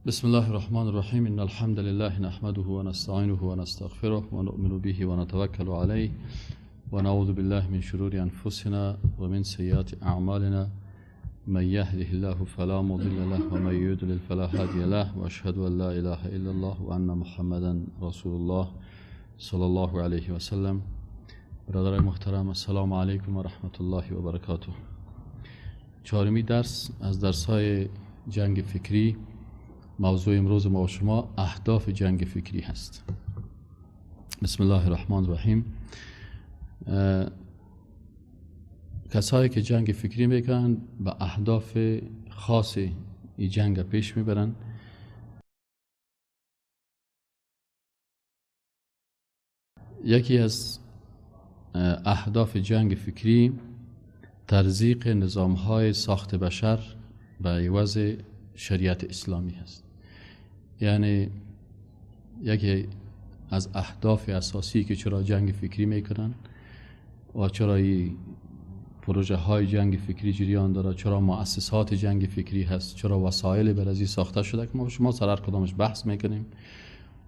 بسم الله الرحمن الرحیم. ان الحمد لله نحمده ونستعینه ونستغفره ونؤمن به ونتوکل علیه ونعوذ بالله من شرور انفسنا ومن سیئات اعمالنا. من يهده الله فلا مضل له ومن يضلل فلا هادي له، واشهد ان لا اله الا الله وان محمدا رسول الله صلی الله علیه و سلم. برادرای محترم، السلام علیکم و رحمت الله و برکاته. چهارمی درس از درس‌های جنگ فکری، موضوع امروز ما و شما اهداف جنگ فکری هست. بسم الله الرحمن الرحیم. کسایی که جنگ فکری میکنن به اهداف خاص این جنگ پیش میبرن. یکی از اهداف جنگ فکری ترزیق نظام‌های ساخت بشر به عوض شریعت اسلامی هست. یعنی یکی از اهداف اساسی که چرا جنگ فکری میکنن و چرا این پروژه های جنگ فکری جریان داره، چرا مؤسسات جنگ فکری هست، چرا وسایل برازی ساخته شده که ما شما سر هر کدامش بحث میکنیم،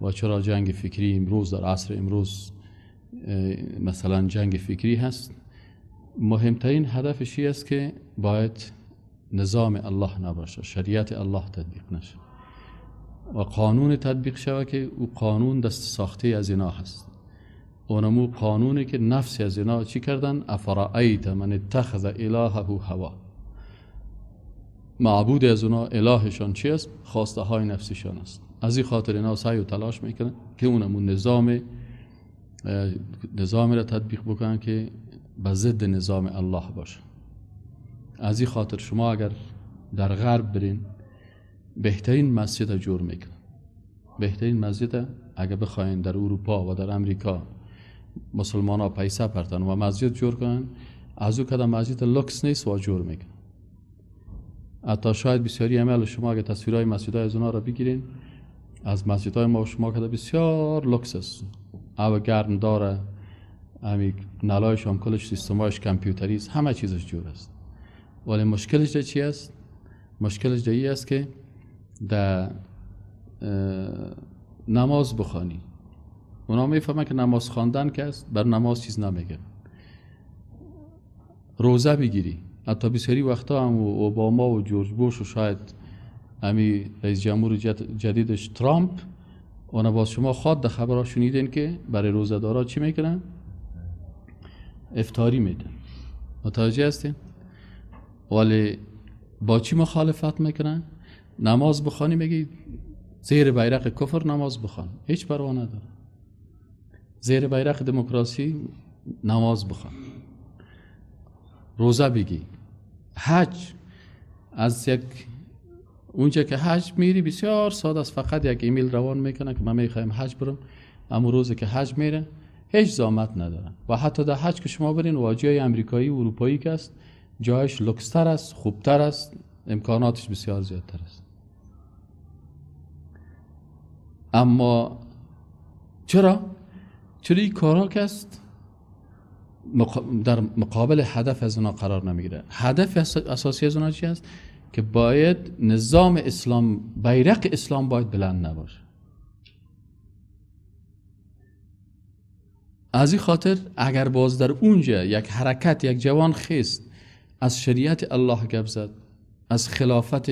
و چرا جنگ فکری امروز در عصر امروز مثلا جنگ فکری هست. مهمترین هدفش این است که باید نظام الله نباشه، شریعت الله تطبیق نشه و قانون تطبیق شود که او قانون دست ساخته از اینا هست. اونمو قانونی که نفس از اینا چی کردن؟ افرأیت من اتخذ الهه هوا. معبود از اونا، الهشان چی است؟ خواسته های نفسیشان است. از این خاطر اینا سعی و تلاش میکنن که اونمو نظام را تطبیق بکنن که به ضد نظام الله باشه. از این خاطر شما اگر در غرب برین بهترین مسجد جور میکنن. بهترین مسجد اگر بخواین در اروپا و در امریکا مسلمان ها پیسه پرتن و مسجد جور کنن، از او کدام مسجد لوکس نیست و جور میکنن. حتی شاید بسیاری عمل شما اگر تصویرهای مسجدهای از اونا را بگیرین، از مسجدهای ما و شما کده بسیار لوکس است، او گرم داره، همی نلایش هم کلش سیستمایش کامپیوتری است، همه چیزش جور است. ولی مشکلش در چی است؟ مشکلش در این است که در نماز بخوانی، اونا میفهمن که نماز خواندن که است، بر نماز چیز نمیگن. روزه بگیری، حتی بسیاری وقتا هم اوباما و جورج بوش و شاید همی رئیس جمهور جدیدش ترامپ، اونا باز شما خواد در خبرها شنیدین که برای روزه دارا چی میکنن؟ افطاری میدن. متوجه هستین؟ ولی با چی مخالفت میکنن؟ نماز بخوانی میگی زیر بیرق کفر نماز بخوان، هیچ پروا نداره. زیر بیرق دموکراسی نماز بخوان، روزه بگی، حج از یک اونجا که حج میری بسیار ساده است، فقط یک ایمیل روان میکنه که من میخوایم حج برم. اما روزی که حج میره هیچ زحمت نداره. و حتی در حج که شما برین واجیای امریکایی و اروپایی که است، جایش لوکستر است، خوبتر است، امکاناتش بسیار زیادتر است. اما چرا؟ چرا این کارها که است در مقابل هدف از اونا قرار نمیگیره. هدف اساسی از اونا چی است؟ که باید نظام اسلام، بیرق اسلام باید بلند نباشه. از این خاطر اگر باز در اونجا یک حرکت، یک جوان خیست از شریعت الله گپ زد، از خلافت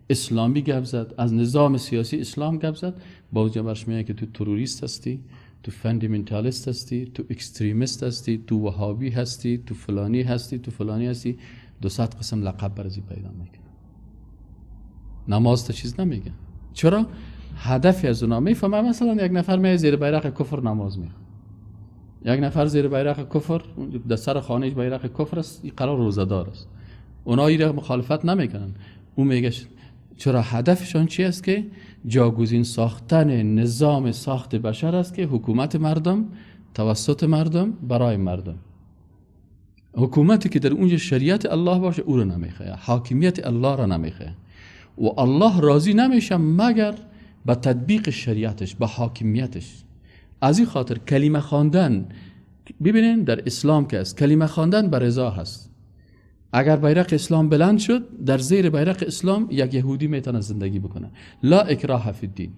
اسلامی گپ زد، از نظام سیاسی اسلام گپ زد، باز برش میگه که تو تروریست هستی، تو fundamentalist هستی، تو extremist هستی، تو وهابی هستی، تو فلانی هستی، تو فلانی هستی. 200 قسم لقب برازی پیدا میکنه. نماز تا چیز نمیگه. چرا؟ هدفی از اونا میفهمه. مثلا یک نفر میاد زیر بیرق کفر نماز میخواد، یک نفر زیر بیرق کفر در سر خانهش بیرق کفر است، این قرار روزه‌دار است. اونا این مخالفت نمیکنن. او میگه چرا؟ هدفشان چی است؟ که جاگزین ساختن نظام ساخت بشر است که حکومت مردم توسط مردم برای مردم. حکومتی که در اونجا شریعت الله باشه او رو نمیخواه، حاکمیت الله را نمیخواه و الله راضی نمیشه مگر به تطبیق شریعتش، به حاکمیتش. از این خاطر کلمه خواندن، ببینین در اسلام که است، کلمه خواندن بر رضا هست. اگر بیرق اسلام بلند شد، در زیر بیرق اسلام یک یهودی میتونه زندگی بکنه، لا اکراه فی الدین.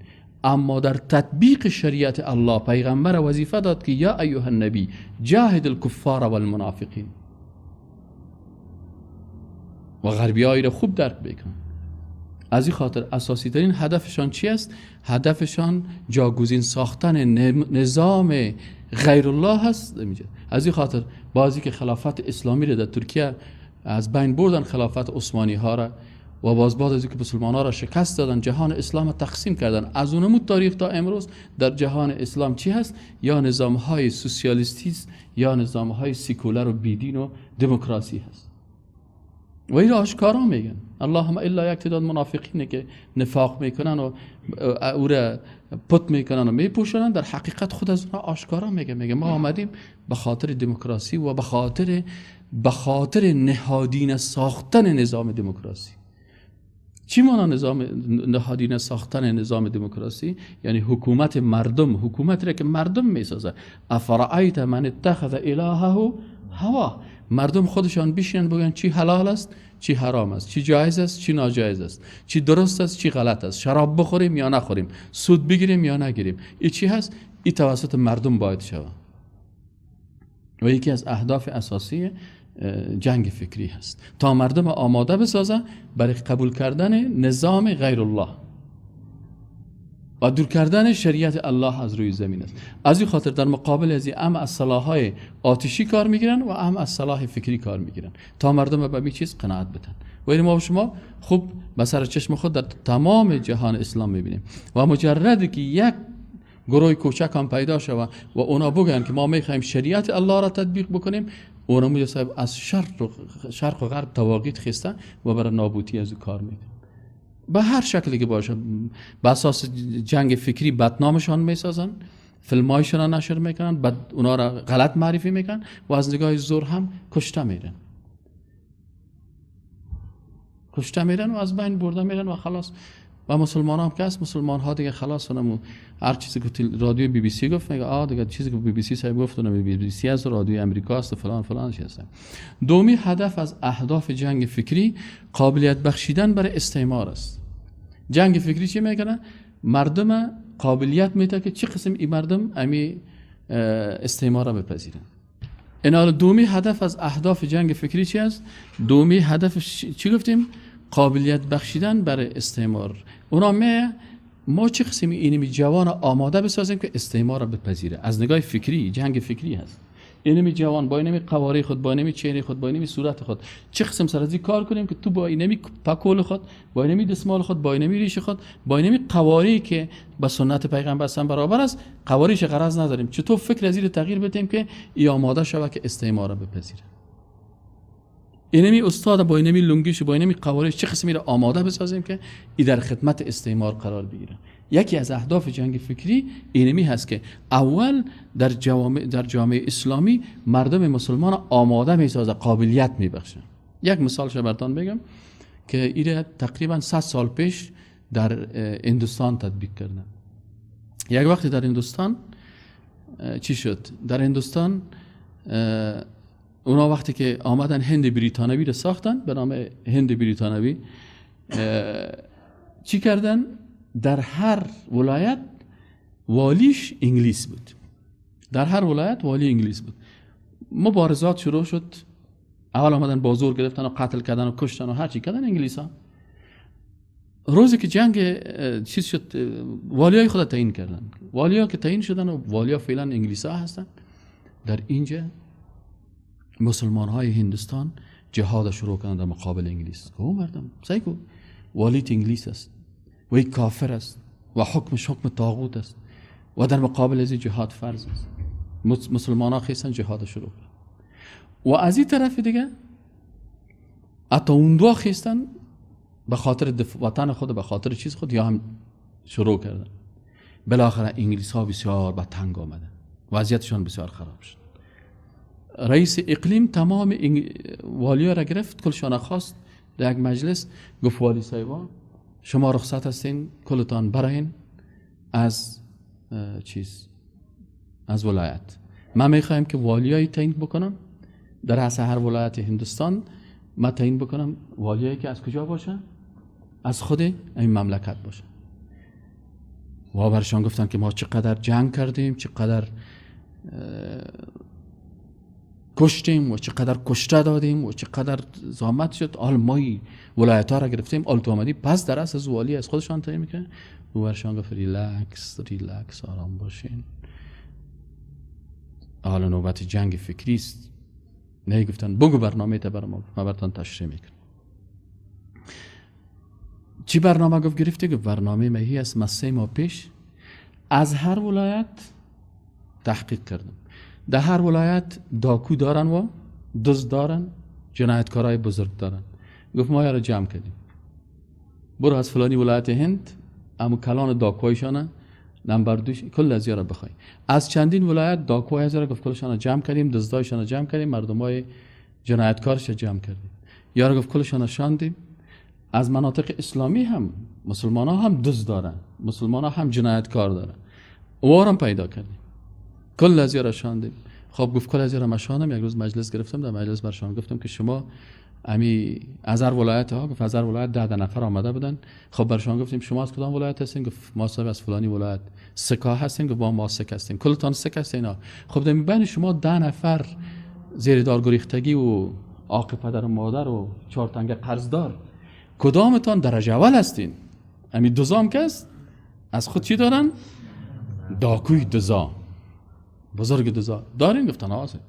اما در تطبیق شریعت الله پیغمبر وظیفه داد که یا ایها النبی جاهد الکفار والمنافقین، و غربیایی را خوب درک بکن. از این خاطر اساسی ترین هدفشان چی است؟ هدفشان جاگزین ساختن نظام غیر الله هست. از این خاطر بازی که خلافت اسلامی را در ترکیه از بین بردن، خلافت عثمانی ها را، و باز بعد از اینکه مسلمان ها را شکست دادن، جهان اسلام تقسیم کردن. از اونمو تاریخ تا امروز در جهان اسلام چی هست؟ یا نظام های سوسیالیستی است یا نظام های سیکولر و بیدین و دموکراسی هست. و این را آشکارا میگن. اللهم الا یک تعداد منافقینه که نفاق میکنن و او را پت میکنن و میپوشونن، در حقیقت خود از اونها آشکارا میگه، میگه ما آمدیم به خاطر دموکراسی و به خاطر نهادین ساختن نظام دموکراسی. چی معنا نظام نهادین ساختن نظام دموکراسی؟ یعنی حکومت مردم، حکومت را که مردم میسازه. افرأیت من اتخذ الهه هوا. مردم خودشان بشینن بگن چی حلال است، چی حرام است، چی جایز است، چی ناجایز است، چی درست است، چی غلط است، شراب بخوریم یا نخوریم، سود بگیریم یا نگیریم. این چی هست؟ این توسط مردم باید شود. و یکی از اهداف اساسی جنگ فکری هست تا مردم آماده بسازه برای قبول کردن نظام غیر الله و دور کردن شریعت الله از روی زمین است. از این خاطر در مقابل از این هم از سلاح‌های آتشی کار میگیرن و هم از سلاح فکری کار میگیرن تا مردم به این چیز قناعت بدن. و این ما و شما خوب به سر چشم خود در تمام جهان اسلام میبینیم. و مجرد که یک گروه کوچک هم پیدا شود و اونا بگن که ما میخوایم شریعت الله را تطبیق بکنیم، اونا میگه صاحب از شرق و غرب تواقیت خسته و برای نابودی از او کار میکنه. به هر شکلی که باشه، به اساس جنگ فکری بدنامشان میسازن، فیلمایشان را نشر میکنن، بعد اونا را غلط معرفی میکنن و از نگاه زور هم کشته میرن، کشته میرن و از بین برده میرن و خلاص. و مسلمان هم که هست، مسلمان ها دیگه خلاص، اونمو هر چیزی که رادیو بی بی سی گفت میگه آ دیگه چیزی که بی بی سی صاحب گفت اونم بی بی سی است، رادیو امریکا است و فلان فلان چیز هست. دومی هدف از اهداف جنگ فکری قابلیت بخشیدن برای استعمار است. جنگ فکری چی میکنه؟ مردم قابلیت میده که چه قسم این مردم امی استعمار را بپذیرن. اینا دومی هدف از اهداف جنگ فکری چی است؟ دومی هدف چی گفتیم؟ قابلیت بخشیدن برای استعمار. اونا ما چه قسم اینمی جوان آماده بسازیم که استعمار را بپذیره. از نگاه فکری جنگ فکری هست. اینمی جوان با اینمی قواره خود، با اینمی چهره خود، با اینمی صورت خود چه قسم سر از کار کنیم که تو با اینمی پکول خود، با اینمی دستمال خود، با اینمی ریش خود، با اینمی قواری که با سنت پیغمبر صلی برابر است، قواریش غرض نداریم، چطور فکر از این تغییر بدیم که ای آماده شود که استعمار را بپذیره. اینمی استاد با اینمی لنگیش، با اینمی قوارش چه قسمی را آماده بسازیم که ای در خدمت استعمار قرار بگیره. یکی از اهداف جنگ فکری اینمی هست که اول در جامعه اسلامی مردم مسلمان آماده میسازه، قابلیت میبخشه. یک مثال براتون بگم که ایره تقریبا 100 سال پیش در هندوستان تطبیق کردن. یک وقتی در هندوستان چی شد؟ در هندوستان اونا وقتی که آمدن هند بریتانوی رو ساختن به نام هند بریتانوی، چی کردن؟ در هر ولایت والیش انگلیس بود. در هر ولایت والی انگلیس بود. مبارزات شروع شد. اول آمدن با زور گرفتن و قتل کردن و کشتن و هر چی کردن انگلیس ها. روزی که جنگ چیز شد، والیای خود تعیین کردن. والیا که تعیین شدن و والیا فعلا انگلیس ها هستن. در اینجا مسلمان های هندوستان جهاد شروع کردن در مقابل انگلیس. کو مردم سعی کو والیت انگلیس است و یک کافر است و حکمش حکم طاغوت است و در مقابل از جهاد فرض است. مسلمان ها خیستن جهاد شروع کردن و از این طرف دیگه حتی اون دو خیستن به خاطر وطن خود، به خاطر چیز خود یا هم شروع کردن. بالاخره انگلیس ها بسیار به تنگ آمدن، وضعیتشان بسیار خراب شد. رئیس اقلیم تمام والیا را گرفت، کلشان خواست در یک مجلس، گفت والی صاحبا شما رخصت هستین، کلتان براین از چیز از ولایت. من میخوایم که والیای تعیین بکنم در رأس هر ولایت هندوستان من تعیین بکنم والیایی که از کجا باشه؟ از خود این مملکت باشه. و برشان گفتن که ما چقدر جنگ کردیم، چقدر کشتیم و چقدر کشته دادیم و چقدر زحمت شد، حال ما ولایت ها را گرفتیم، حال تو آمدی پس در اصل از والی از خودشان تعیین میکنه. و برشان گفت relax relax، آرام باشین، حالا نوبت جنگ فکری است. نه گفتن بگو برنامه تا بر ما، ما براتون تشریح میکنم. چی برنامه گفت گرفتی؟ گفت برنامه مهی است، من 3 ماه پیش از هر ولایت تحقیق کردم، در هر ولایت داکو دارن و دزد دارن، جنایتکارای بزرگ دارن. گفت ما یارو جمع کردیم، برو از فلانی ولایت هند امو کلان داکوهایشانه نمبر 2 کل از یارو بخوای، از چندین ولایت داکوهای از یارو گفت کلشان جمع کردیم، دزدایشان جمع کردیم، مردمای جنایتکارش جمع کردیم. یارو گفت کلشان شاندیم. از مناطق اسلامی هم مسلمان ها هم دزد دارن، مسلمان ها هم جنایتکار دارن، اوارم پیدا کردیم، کل از یارو شاندیم. خب گفت کل از یارو مشاندم. یک روز مجلس گرفتم، در مجلس برشان گفتم که شما امی از هر ولایت ها، گفت از هر ولایت 10 نفر آمده بودن. خب برشان گفتیم شما از کدام ولایت هستین؟ گفت ما صاحب از فلانی ولایت سکا هستیم. گفت ما سک هستیم. کلتان سک هستین ها. خب در بین شما 10 نفر زیر دار گریختگی و عاق پدر و مادر و 4 تنگه قرضدار، کدامتان درجه اول هستین؟ امی دوزام کس از خود چی دارن؟ داکوی دوزا، بزرگ دوزا دارین؟ گفتن آسه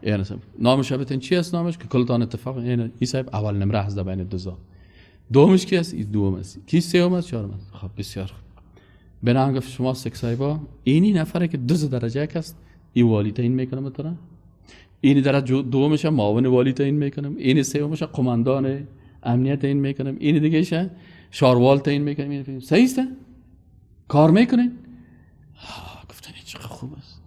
یعنی نامش بتین چی است؟ نامش که کلتان اتفاق، یعنی این صاحب اول نمره هست در بین دوزا، دومش کی است؟ این دوم است. کی سوم است؟ چهارم است. خب بسیار خوب. بنان گفت شما سک صاحبا اینی نفره که دوز درجه یک است، این والی تعیین میکنم تو، اینی درجه دومش معاون والی تعیین میکنم، اینی سومش قماندان امنیت تعیین میکنم، اینی دیگه شه شاروال تعیین میکنم. اینی صحیح است؟ کار میکنین؟ گفتن این چقدر خوب است،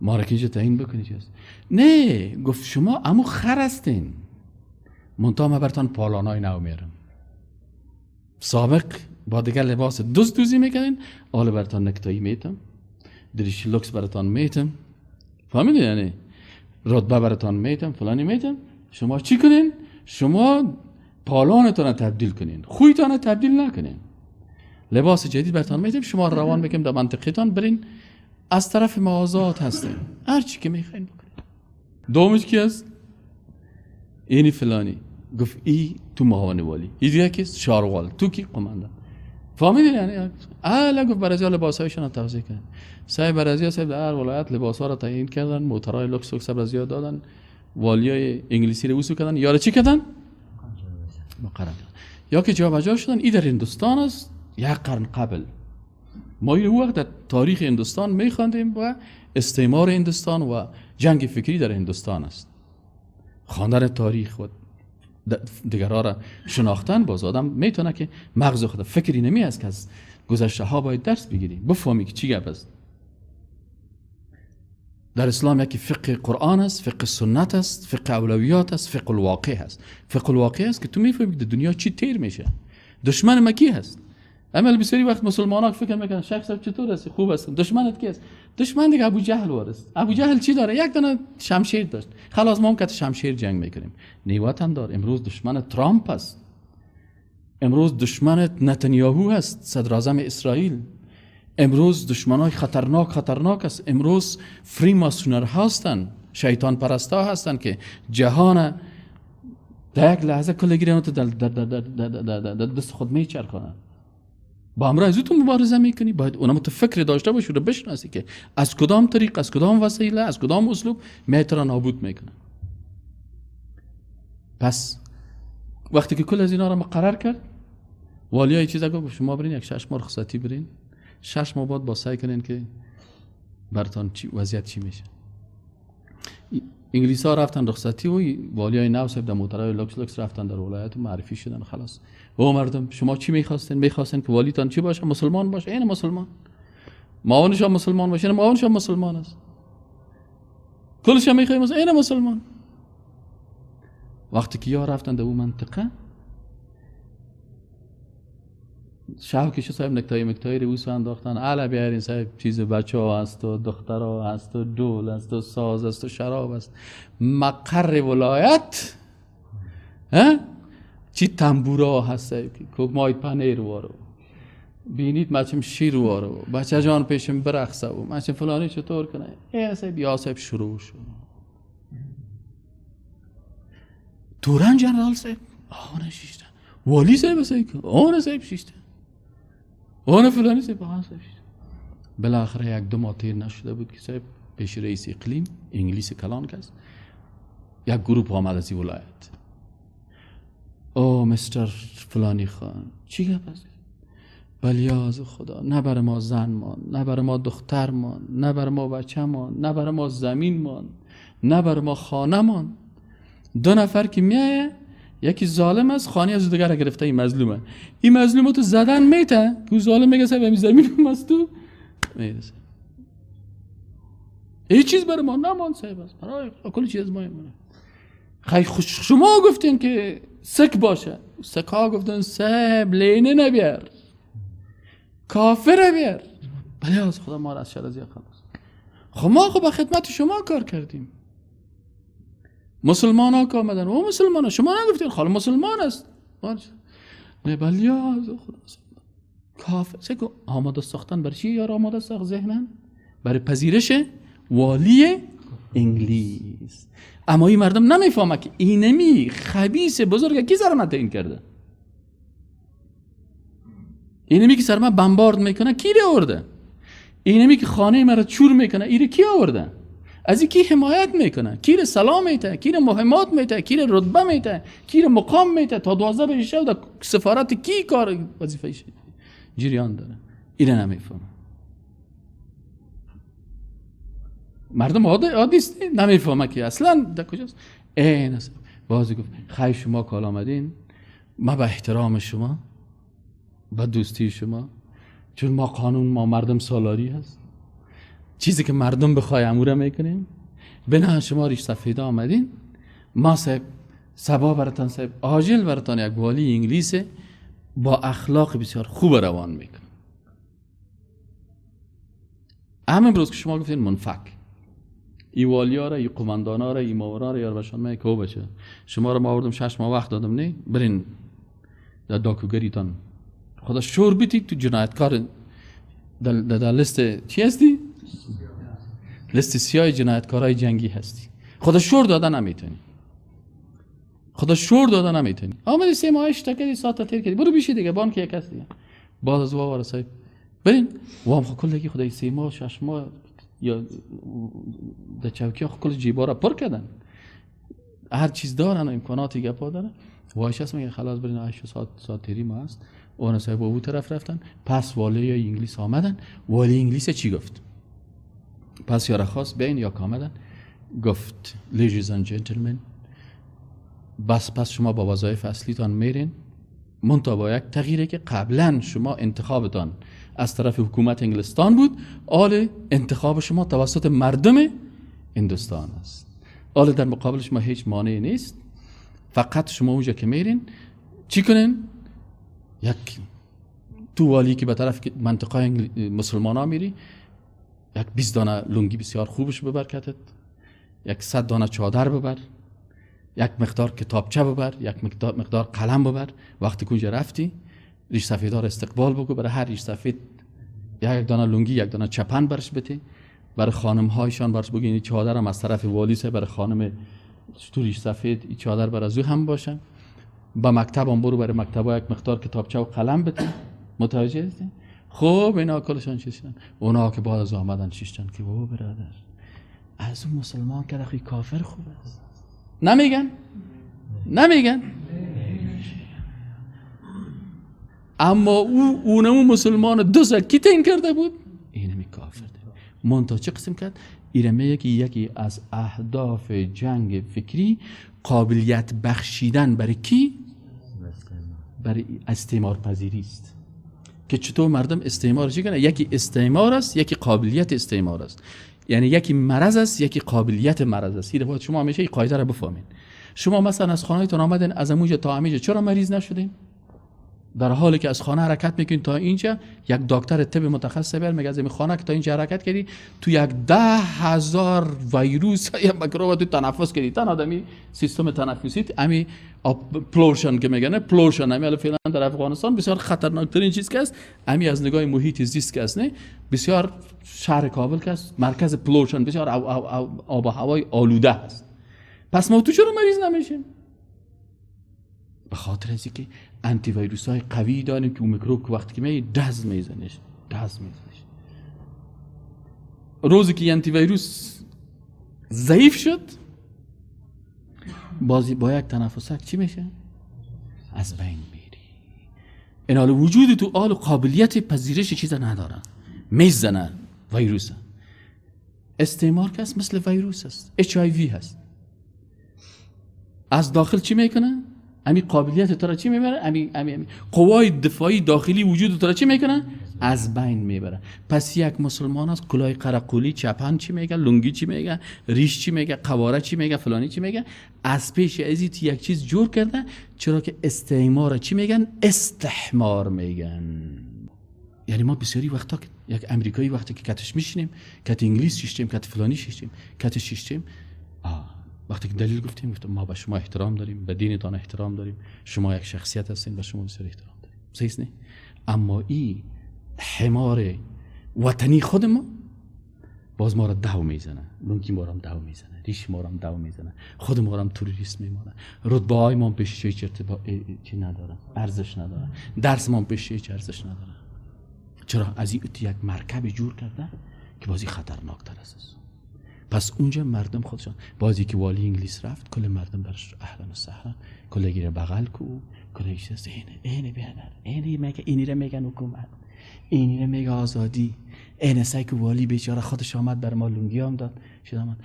ما را که اینجا تعیین بکنی چی است؟ نه، گفت شما امو خر هستین، منتها من برتان پالانای نو میرم، سابق با دیگر لباس دوز دوزی میکنین، حالا برتان نکتایی میتم، دریش لوکس برتان میتم، فهمیدین؟ یعنی رتبه برتان میتم، فلانی میتم، شما چی کنین؟ شما پالانتان تبدیل کنین، خویتان تبدیل نکنین، لباس جدید برتان میتم، شما روان بکنیم در منطقه تان برین، از طرف ما آزاد هستیم، هر چی که میخواین بکنین. دومش کی است؟ اینی فلانی. گفت ای تو معاون والی، ای دیگه کیست؟ شاروال، تو کی؟ قماندان. فهمیدین یعنی؟ الا گفت برازیا لباسایشون توزیع کردن. سعی برازیا صاحب در هر ولایت لباسا را تعیین کردن، موترهای لوکس لوکس برازیا دادن، والیای انگلیسی رو وصول کردن، یارو چی کردن؟ مقرر کردن. یا که جابجا شدن. ای در هندوستان است، یک قرن قبل. ما این وقت در تاریخ هندوستان میخواندیم و استعمار هندوستان و جنگ فکری در هندوستان است. خواندن تاریخ و دیگرها را شناختن، باز آدم میتونه که مغز خود فکری نمی است که از گذشته ها باید درس بگیری، بفهمی که چی گپ است. در اسلام یکی فقه قرآن است، فقه سنت است، فقه اولویات است، فقه الواقع است. فقه الواقع است که تو میفهمی که دنیا چی تیر میشه، دشمن ما کی هست. اما بسیاری وقت مسلمان ها فکر میکنن شیخ صاحب چطور هستی؟ خوب هستم. دشمنت کی است؟ دشمن دیگه ابو جهل وارست. ابو جهل چی داره؟ یک دانه شمشیر داشت. خلاص ما هم که شمشیر جنگ میکنیم. نی وطن دار، امروز دشمن ترامپ است، امروز دشمن نتانیاهو است، صدر اعظم اسرائیل. امروز دشمنای خطرناک خطرناک است. امروز فریماسونر هستند، شیطان پرستا هستند که جهان در یک لحظه کل گیرن تو در در دست خود میچرخونن. با همراه از تو مبارزه میکنی، باید اونم تو فکر داشته باشی رو بشناسی که از کدام طریق، از کدام وسیله، از کدام اسلوب میتره نابود میکنه. پس وقتی که کل از اینا رو مقرر کرد، والیای چیزا گفت شما برین یک 6 ماه رخصتی برین، 6 ماه بعد با سعی کنین که براتون چی وضعیت چی میشه. انگلیس ها رفتن رخصتی و والیای نو صاحب در موترهای لوکس لوکس رفتن در ولایت و معرفی شدن. خلاص او مردم شما چی میخواستین؟ میخواستین که والیتان چی باشه؟ مسلمان باشه. این مسلمان، معاونش هم مسلمان باشه، معاونش هم مسلمان است، کلش هم میخوایم این مسلمان. وقتی که یا رفتن در اون منطقه، شب که صاحب نکتای مکتای رو اوسو انداختن، علا بیارین صاحب چیز بچه ها هست و دختر ها هست و دول هست و ساز هست و شراب هست. مقر ولایت ها؟ چی تنبورا هست که مای پنیر وارو بینید مچم شیر وارو بچه جان پیشم برقصه و مچم فلانی چطور کنه ای صاحب یا صاحب شروع شد. توران جنرال صاحب آن شیشته، والی صاحب صاحب آن صاحب شیشته، آن فلانی صاحب آن صاحب شیشته. بالاخره یک دو ماه تیر نشده بود که صاحب پیش رئیس اقلیم انگلیس کلان کس یک گروه آمد از این ولایت. او مستر فلانی خان چی گپ است؟ بلیاز خدا نه بر ما زن مان، نه بر ما دختر مان، نه بر ما بچه مان، نه بر ما زمین مان، نه بر ما خانه مان. دو نفر که میایه یکی ظالم است خانه از دیگر گرفته، این مظلومه، این مظلومه تو زدن میته که ظالم میگه صاحب زمین ماست تو میرسه. هیچ چیز بر ما نمان صاحب است، برای کل چیز ما میمونه. خیلی شما گفتین که سک باشه، سک ها گفتن صاحب لینه نبیار، کافر بیار. بله از خدا ما را از شر خلاص. خب ما خب به خدمت شما کار کردیم. مسلمان ها که آمدن او مسلمان ها شما نگفتین خاله مسلمان است. نه بله از خدا کافر سکو آماده ساختن برای چی؟ یار آماده ساخت ذهنن برای پذیرش والی انگلیس. اما این مردم نمیفهمه که اینمی خبیث بزرگ کی سر من تعیین کرده، اینمی که سر من بمبارد میکنه کی ره آورده، اینمی که خانه مرا چور میکنه ایره کی آورده، از این کی حمایت میکنه، کی ره سلام میته، کی ره مهمات میته، کی ره رتبه میته، کی ره مقام میته، تا 12 بجه شب در سفارت کی کار وظیفه جریان داره. ایره نمیفهمه مردم عادی است، نمیفهمه که اصلا در کجاست. این بازی گفت خیر شما کال آمدین، ما به احترام شما، به دوستی شما، چون ما قانون ما مردم سالاری هست، چیزی که مردم بخوای اموره میکنیم، بنا شما ریش سفیده آمدین، ما صاحب سبا براتان صاحب عاجل براتان یک والی انگلیس با اخلاق بسیار خوب روان میکنه. هم امروز که شما گفتین منفک ای والیا را، ای قماندانا را، ای ماورا را، یار بشان من که بچه شما را ما آوردم 6 ماه وقت دادم، نه برین در داکوگریتان خدا شور بیتی تو جنایتکار در لیست چی هستی؟ لیست سیاه جنایتکارای جنگی هستی. خدا شور داده نمیتونی، خدا شور داده نمیتونی. آمدی 3 ماه اشتکدی ساعت تیر کردی برو بیشی دیگه بانک یک هست دیگه. بعد از وارا صاحب برین وام خو کلگی خدای 3 ماه 6 ماه یا در چوکی ها کل جیبا را پر کردن، هر چیز دارن و امکاناتی گپا دارن. وایش هست میگه خلاص برین 8 ساعت تیری ما هست. اون صاحب او طرف رفتن. پس والی انگلیس آمدن. والی انگلیس چی گفت؟ پس یارا خواست بین یا آمدن گفت ladies and gentlemen، بس پس شما با وظایف اصلیتان میرین، منتها با یک تغییری که قبلا شما انتخابتان از طرف حکومت انگلستان بود، آل انتخاب شما توسط مردم هندوستان است. آل در مقابل شما هیچ مانعی نیست، فقط شما اونجا که میرین چی کنین؟ یک تو والی که به طرف منطقه مسلمان ها میری، یک 20 دانه لنگی بسیار خوبش ببر کتت، یک 100 دانه چادر ببر، یک مقدار کتابچه ببر، یک مقدار قلم ببر. وقتی که اونجا رفتی ریش سفیدار استقبال بگو، برای هر ریش سفید یک دانه لنگی، یک دانه چپن برش بده، برای خانم هایشان برش بگو این چادر هم از طرف والی سه برای خانم تو ریش سفید این چادر بر از او هم باشه. با مکتب هم برو، برای مکتب ها یک مقدار کتابچه و قلم بده. متوجه هستی؟ خب اینا کلشان چیشتن. اونا که بعد از آمدن چیشتن که بابا برادر از اون مسلمان که دخوی کافر خوب است. نمیگن؟ نمیگن؟ اما او اونمو مسلمان 2 سال کی تعیین کرده بود؟ اینمی کافر ده. منتها چه قسم کرد؟ ایرمه یکی از اهداف جنگ فکری قابلیت بخشیدن برای کی؟ برای استعمار پذیری است. که چطور مردم استعمار چی کنه؟ یکی استعمار است، یکی قابلیت استعمار است. یعنی یکی مرض است، یکی قابلیت مرض است. این باید شما همیشه این قاعده را بفهمین. شما مثلا از خانه‌تون آمدین از اونجا تا امیجا چرا مریض نشدین؟ در حالی که از خانه حرکت میکنی تا اینجا، یک دکتر طب متخصص بر میگه از این خانه که تا اینجا حرکت کردی تو یک 10,000 ویروس یا میکروب تو تنفس کردی. تن آدمی سیستم تنفسی امی pollution که میگن، pollution امی فعلا در افغانستان بسیار خطرناک ترین چیز که است، امی از نگاه محیط زیست که است، نه بسیار شهر کابل که است مرکز pollution، بسیار آب و هوای آلوده است. پس ما تو چرا مریض نمیشیم؟ به خاطر از اینکه انتی ویروس های قوی داریم که اون میکروب که وقتی که می دز میزنش، دز میزنش. روزی که انتی ویروس ضعیف شد، بازی با یک تنفسک چی میشه؟ از بین میری. این حال وجود تو آل قابلیت پذیرش چیز نداره، میزنه ویروس. استعمار که است مثل ویروس است، HIV هست. از داخل چی میکنه؟ امی قابلیت تو را چی میبره؟ امی امی امی قوای دفاعی داخلی وجود تو را چی میکنه؟ از بین میبره. پس یک مسلمان است کلاه قرقولی، چپن چی میگه، لنگی چی میگه، ریش چی میگه، قواره چی میگه، فلانی چی میگه، از پیش ازی یک چیز جور کرده. چرا که استعمار چی میگن؟ استحمار میگن. یعنی ما بسیاری وقتا که یک امریکایی وقتی که کتش میشینیم، کت انگلیس شیشتیم، کت فلانی شیشتیم، کت شیشتیم، وقتی که دلیل گفتیم، گفتم ما به شما احترام داریم، به دینتان احترام داریم، شما یک شخصیت هستین، به شما بسیار احترام داریم، صحیح نه؟ اما این حمار وطنی خود ما باز ما را دو میزنه، لنگی ما را دو میزنه، ریش ما را دو میزنه، خود ما را تروریست میمانه، رتبه های ما پیش هیچ چی نداره، ارزش نداره، درس ما پیش هیچ ارزش نداره. چرا؟ از این یک مرکب جور کرده که بازی خطرناک تر است. پس اونجا مردم خودشان بازی که والی انگلیس رفت، کل مردم برش اهلا و سهلا، کل گیره بغل کو، کل گیره اینه اینه بیادر، اینه میگه، اینی رو میگن حکومت، اینی رو میگه آزادی، اینه سعی که والی بیچاره خودش آمد بر ما لنگی هم داد شد آمد.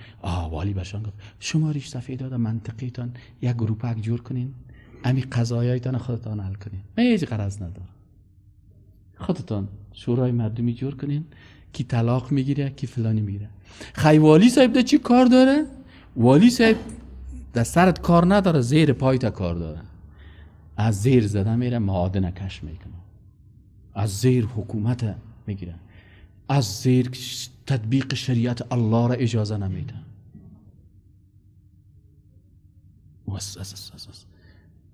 والی برشان گفت شما ریش سفید داده منطقیتان یک گروپک جور کنین، امی قضایایتان خودتان حل کنین، من هیچ غرض ندارم، خودتان شورای مردمی جور کنین، کی طلاق میگیره کی فلانی میگیره. خی والی صاحب ده چی کار داره؟ والی صاحب در سرت کار نداره، زیر پایت کار داره. از زیر زده میره معادن کش میکنه، از زیر حکومت میگیره، از زیر تطبیق شریعت الله را اجازه نمیده. از از از از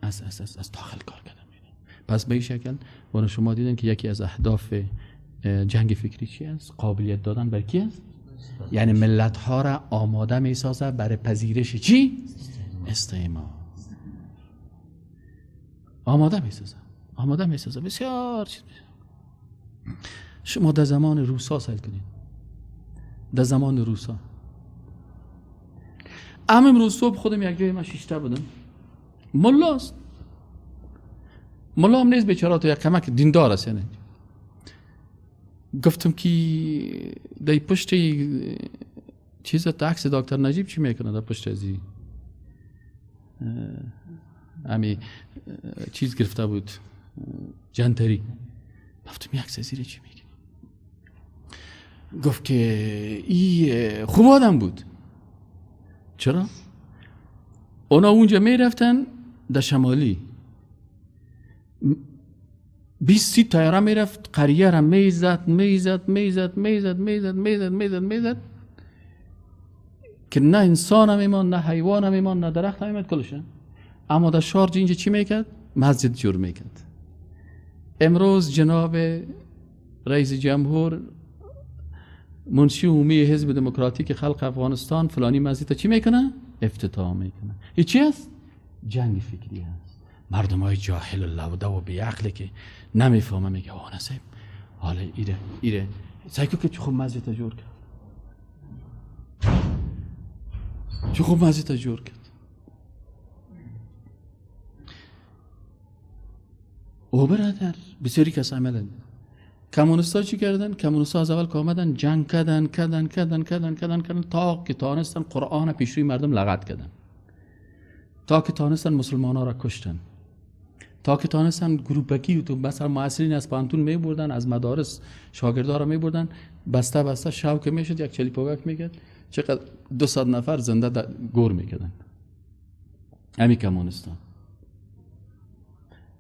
از از از از داخل کار کرده میره. پس به این شکل برای شما دیدن که یکی از اهداف جنگ فکری چی است؟ قابلیت دادن بر کی است؟ یعنی ملت ها را آماده می سازه برای پذیرش چی؟ استعمار. آماده می سازه، آماده می سازه. بسیار چیز. شما در زمان روسا سیل کنید، در زمان روسا، امروز صبح خودم یک جای ما شیشته بودم، ملاست، ملا هم نیست بیچاره، تو یک کمک دیندار است. یعنی گفتم که در پشت چیز عکس دکتر نجیب چی میکنه؟ در پشت ازی امی چیز گرفته بود، جنتری. گفتم یک عکس ازی چی میکنی؟ گفت که ای خوب آدم بود. چرا؟ اونا اونجا میرفتن در شمالی 20-30 تایره میرفت، قریه را میزد میزد میزد میزد میزد میزد میزد میزد که نه انسان هم ایمان، نه حیوان هم ایمان، نه درخت هم ایمان، کلشه. اما در شارج اینجا چی میکرد؟ مسجد جور میکرد. امروز جناب رئیس جمهور منشی عمومی حزب دموکراتیک خلق افغانستان فلانی مسجد چی میکنه؟ افتتاح میکنه. این چی است؟ جنگ فکری است. مردم های جاهل و لوده و بیعقلی که نمیفهمه میگه آه نصیب حالا ایره ایره سعی که چه خوب مسجد جور کرد، چه خوب مسجد جور کرد. او برادر بسیاری کس عملن. کمونیستا چی کردن؟ کمونیستا از اول که آمدن جنگ کردن کردن کردن کردن کردن کردن تا که تانستن قرآن پیش روی مردم لغت کردن، تا که تانستن مسلمان ها را کشتن، تا که تانستن گروپکی و تو مثلا محصلین از پانتون می بردن، از مدارس شاگردا را می بردن، بسته بسته شو که میشد یک چلی پوگک میکرد چقدر 200 نفر زنده گور میکردن. همین کمونیستا.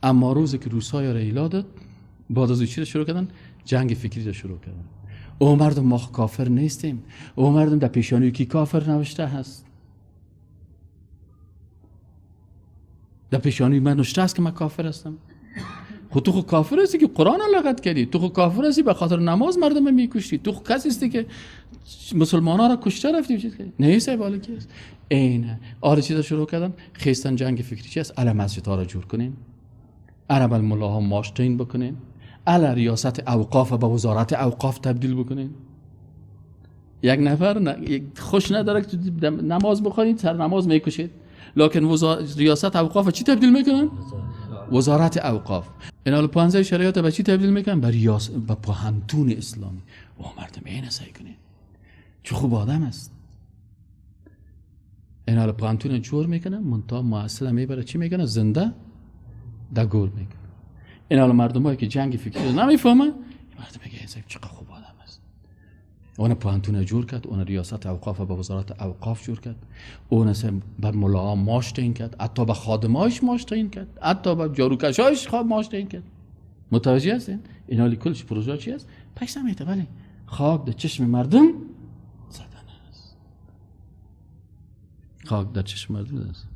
اما روزی که روسای را ایلا داد، بعد از چی شروع کردن؟ جنگ فکری را شروع کردن. او مردم ما کافر نیستیم، او مردم در پیشانی کی کافر نوشته هست، در پیشانی من نوشته است که من کافر هستم. خب تو خو کافر هستی که قرآن لغت کردی، تو خو کافر هستی به خاطر نماز مردم میکشتی، تو خو کسی هستی که مسلمان ها را کشته رفتی. چیز کردی نه صاحب حالا کی است؟ اینه آره چیزا شروع کردن خیستن. جنگ فکری چی است؟ علی مسجد ها را جور کنین، عرب الملاها ماش تعیین بکنین، علی ریاست اوقاف به وزارت اوقاف تبدیل بکنین. یک نفر خوش نداره که نماز بخوانید، سر نماز میکشید، لکن ریاست اوقاف چی تبدیل میکنن؟ وزارت اوقاف. این حال 15 شریعت به چی تبدیل میکنن؟ به ریاست، به پوهنتون اسلامی. و مردم این سعی کنین چه خوب آدم است. این حال پوهنتون جور میکنن، منتها محصل میبره چی میکنه؟ زنده در گور میکنه. این حال مردمایی که جنگ فکری رو نمیفهمن، مردم میگه این چقدر خوب آدم است. اون پوهنتون جور کرد، اون ریاست اوقاف به وزارت اوقاف جور کرد، اون به ملاها ماش تعیین کرد، حتی به خادمایش ماش تعیین کرد، حتی به جاروکشایش ماش تعیین کرد. متوجه هستین؟ این حالی کلش پروژه چی است؟ پیسه میته، ولی خاک در چشم مردم زدن است. خاک در چشم مردم زدن است.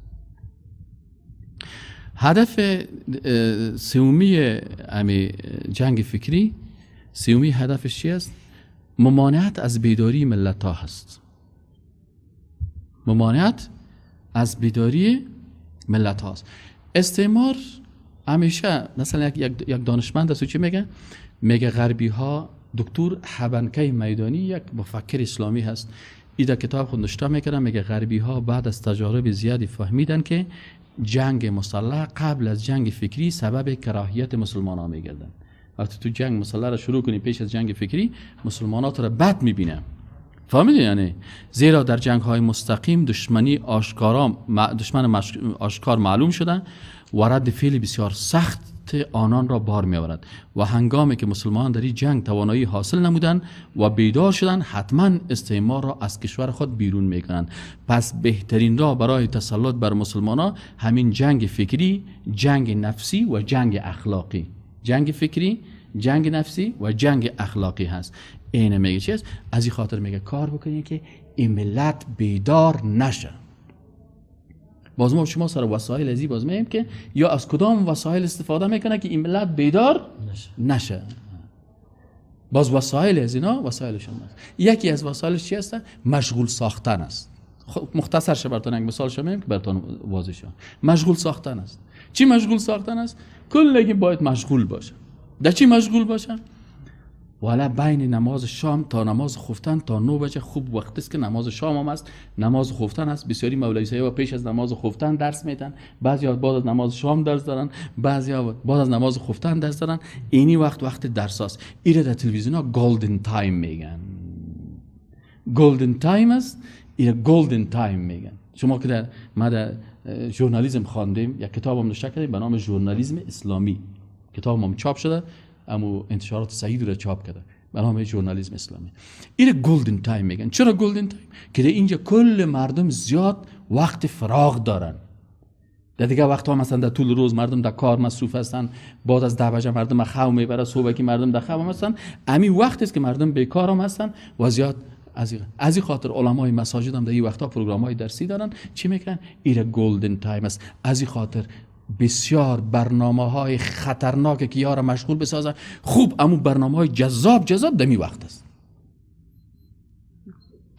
هدف سومی امی جنگ فکری، سومی هدفش چی است؟ ممانعت از بیداری ملت ها هست. ممانعت از بیداری ملت هاست. استعمار همیشه مثلا یک دانشمند است چی میگه؟ میگه غربی ها، دکتر حبنکه میدانی یک مفکر اسلامی هست، ای در کتاب خود نوشته میکنه، میگه غربی ها بعد از تجارب زیادی فهمیدن که جنگ مسلح قبل از جنگ فکری سبب کراهیت مسلمان ها میگردن. وقتی تو جنگ مسلح را شروع کنی پیش از جنگ فکری، مسلمانات را بد میبینه. فهمیدی یعنی؟ زیرا در جنگ های مستقیم دشمنی آشکارا، دشمن آشکار معلوم شده و رد فعل بسیار سخت آنان را بار می آورد و هنگامی که مسلمان در این جنگ توانایی حاصل نمودند و بیدار شدند، حتما استعمار را از کشور خود بیرون می کنند. پس بهترین راه برای تسلط بر مسلمان ها همین جنگ فکری، جنگ نفسی و جنگ اخلاقی. جنگ فکری، جنگ نفسی و جنگ اخلاقی هست. اینه میگه چی است؟ از این خاطر میگه کار بکنید که این ملت بیدار نشه. باز ما شما سر وسایل ازی باز میگیم که یا از کدام وسایل استفاده میکنه که این ملت بیدار نشه. باز وسایل از اینا وسایلشون هست. یکی از وسایلش چی هست؟ مشغول ساختن است. خب مختصر شه براتون یک مثال شما میگم که براتون واضح شه. مشغول ساختن است. چی مشغول ساختن است؟ کلگی باید مشغول باشه. در چی مشغول باشه؟ والا بین نماز شام تا نماز خفتن تا 9 بجه خوب وقت است که نماز شام هم است، نماز خفتن است. بسیاری مولوی صاحب پیش از نماز خفتن درس میتن، بعضی بعد از نماز شام درس دارن، بعضی بعد از نماز خفتن درس دارن. اینی وقت وقت درس است. ایره در تلویزیون ها golden time میگن. golden time است، ایره golden time میگن. شما که در ما در ژورنالیسم خواندیم، یک کتاب هم نوشته کردیم به نام ژورنالیسم اسلامی، کتاب هم چاپ شده، اما انتشارات سعید رو چاپ کرده به نام ژورنالیسم اسلامی. این golden time میگن. چرا golden time؟ که در اینجا کل مردم زیاد وقت فراغ دارن. در دیگه وقت‌ها مثلا در طول روز مردم در کار مصروف هستن، بعد از 10 بجه مردم خو میبره، صبح که مردم در خو هستن، همین وقت است که مردم بیکار هم هستن و زیاد از این خاطر علمای مساجد هم در این وقت‌ها پروگرام‌های درسی دارن. چی میکنن؟ این golden time است. از این خاطر بسیار برنامه های خطرناک که یارا مشغول بسازن، خوب امو برنامه های جذاب جذاب دمی وقت است.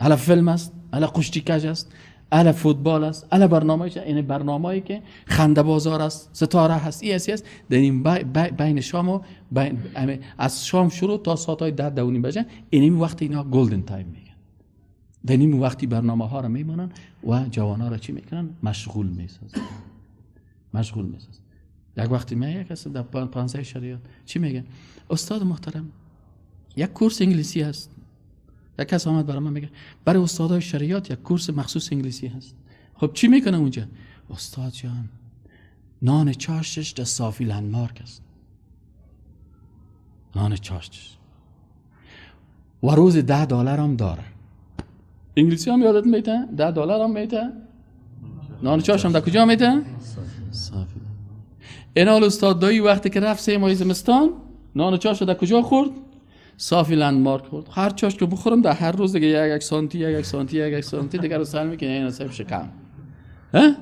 حالا فیلم است، حالا کشتی کج است، حالا فوتبال است، حالا برنامه، یعنی برنامه‌ای که خنده بازار است، ستاره هست، ای است. در این بین شام و بین از شام شروع تا ساعت های 10 10:30 بجه، این وقت اینا golden time میگن. در این وقتی برنامه ها را میمانن و جوان ها را چی میکنن؟ مشغول میسازن. مشغول میسازن. یک وقتی می یک کس در 15 شریعت چی میگه؟ استاد محترم یک کورس انگلیسی هست. یک کس آمد برای من میگه برای استادای شریعت یک کورس مخصوص انگلیسی هست. خب چی میکنه اونجا؟ استاد جان نان چاشتش در صافی لندمارک است. نان چاشتش و روز $10 هم داره. انگلیسی هم یادت میته؟ $10 هم میته؟ نان چاش هم در کجا میته؟ صافی. اینال استاد دایی وقتی که رفت 3 ماه زمستان نان چاش در کجا خورد؟ صافی لندمارک خورد. هر چاش که بخورم در هر روز دیگه یک سانتی یک سانتی یک سانتی دیگه رو سر میکنه، این صاحب شکم. ها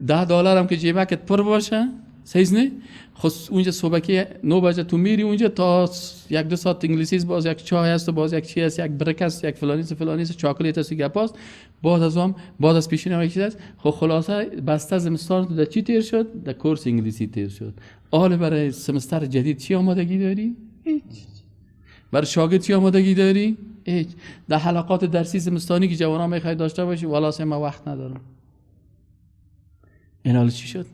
$10 هم که جیبکت پر باشه سیز نه؟ خب اونجا صبحکی 9 بجه تو میری اونجا تا 1-2 ساعت انگلیسی باز یک چای هست و باز یک چی هست، یک برک هست، یک فلانی است فلانی است، چاکلیت هست، گپ هست، بعد از اون بعد از پیشین هم یک چیز هست. خب خلاصه بسته زمستان تو در چی تیر شد؟ در کورس انگلیسی تیر شد. حالا برای سمستر جدید چی آمادگی داری؟ هیچ. برای شاگرد چی آمادگی داری؟ هیچ. در حلقات درسی زمستانی که جوانان میخوای داشته باشی، والا ما وقت ندارم. این حال چی شد؟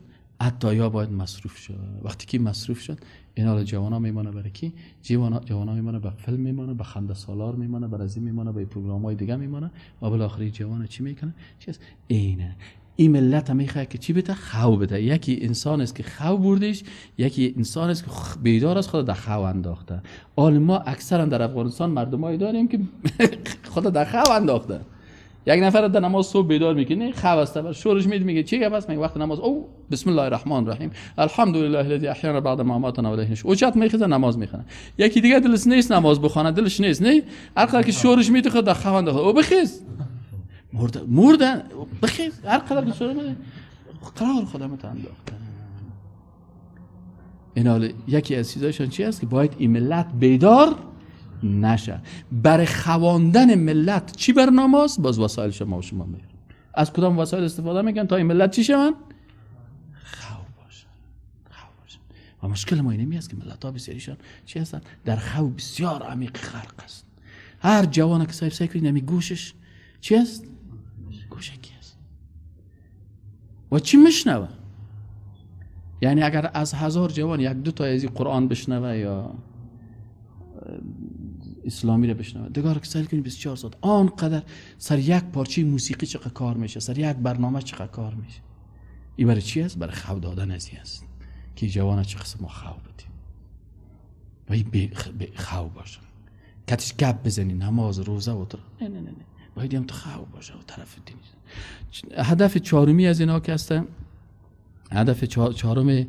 حتی یا باید مصروف شد. وقتی که مصروف شد این حال جوانا میمانه برای کی؟ جوانا میمانه به فیلم میمانه، به خنده سالار میمانه، برای از این میمانه، به پروگرام های دیگه میمانه و بالاخره جوانا چی میکنه؟ چی است؟ اینه. این ملت هم میخواد که چی بده؟ خو بده. یکی انسان است که خو بردش، یکی انسان است که بیدار است، خود در خو انداخته. حال ما اکثرا در افغانستان مردمایی داریم که خود در خو انداخته. یک نفر در نماز صبح بیدار میکنه، خو است، بر شورش میده، میگه چی گپ است؟ میگه وقت نماز، او بسم الله الرحمن الرحیم الحمد لله الذی احیانا بعد ما اماتنا و الیه النشور. اوچت میخزه نماز میخونه. یکی دیگه دلش نیست نماز بخونه، دلش نیست، نه هر قدر که شورش میده خود در خو انداخته. او بخیز مرده بخیز، هر قدر که شورش میده قرار خودم انداخته. این حال یکی از چیزایشان چی است که باید این ملت بیدار نشه. برای خواندن ملت چی برنامه است؟ باز وسایل شما و شما میرن. از کدام وسایل استفاده میکنن تا این ملت چی شون؟ خو باشن. خو باشن. و مشکل ما اینمی است که ملت ها بسیاریشان چی هستن؟ در خو بسیار عمیق غرق است. هر جوان که صاحب سعی کنید نمی گوشش چی است؟ گوشکی است. و چی میشنوه؟ یعنی اگر از 1000 جوان 1-2 تا از قرآن بشنوه یا اسلامی رو بشنوه، دیگه که سیل کنی 24 ساعت آنقدر سر یک پارچه موسیقی چقدر کار میشه، سر یک برنامه چقدر کار میشه. این برای چی است؟ برای خو دادن از این است که جوان چه قسم ما خو بدیم و این خو باشه، کتش گپ بزنی نماز روزه و نه نه نه نه، باید هم تو خو باشه و طرف دینی. هدف چهارمی از اینا که هست، هدف چهارم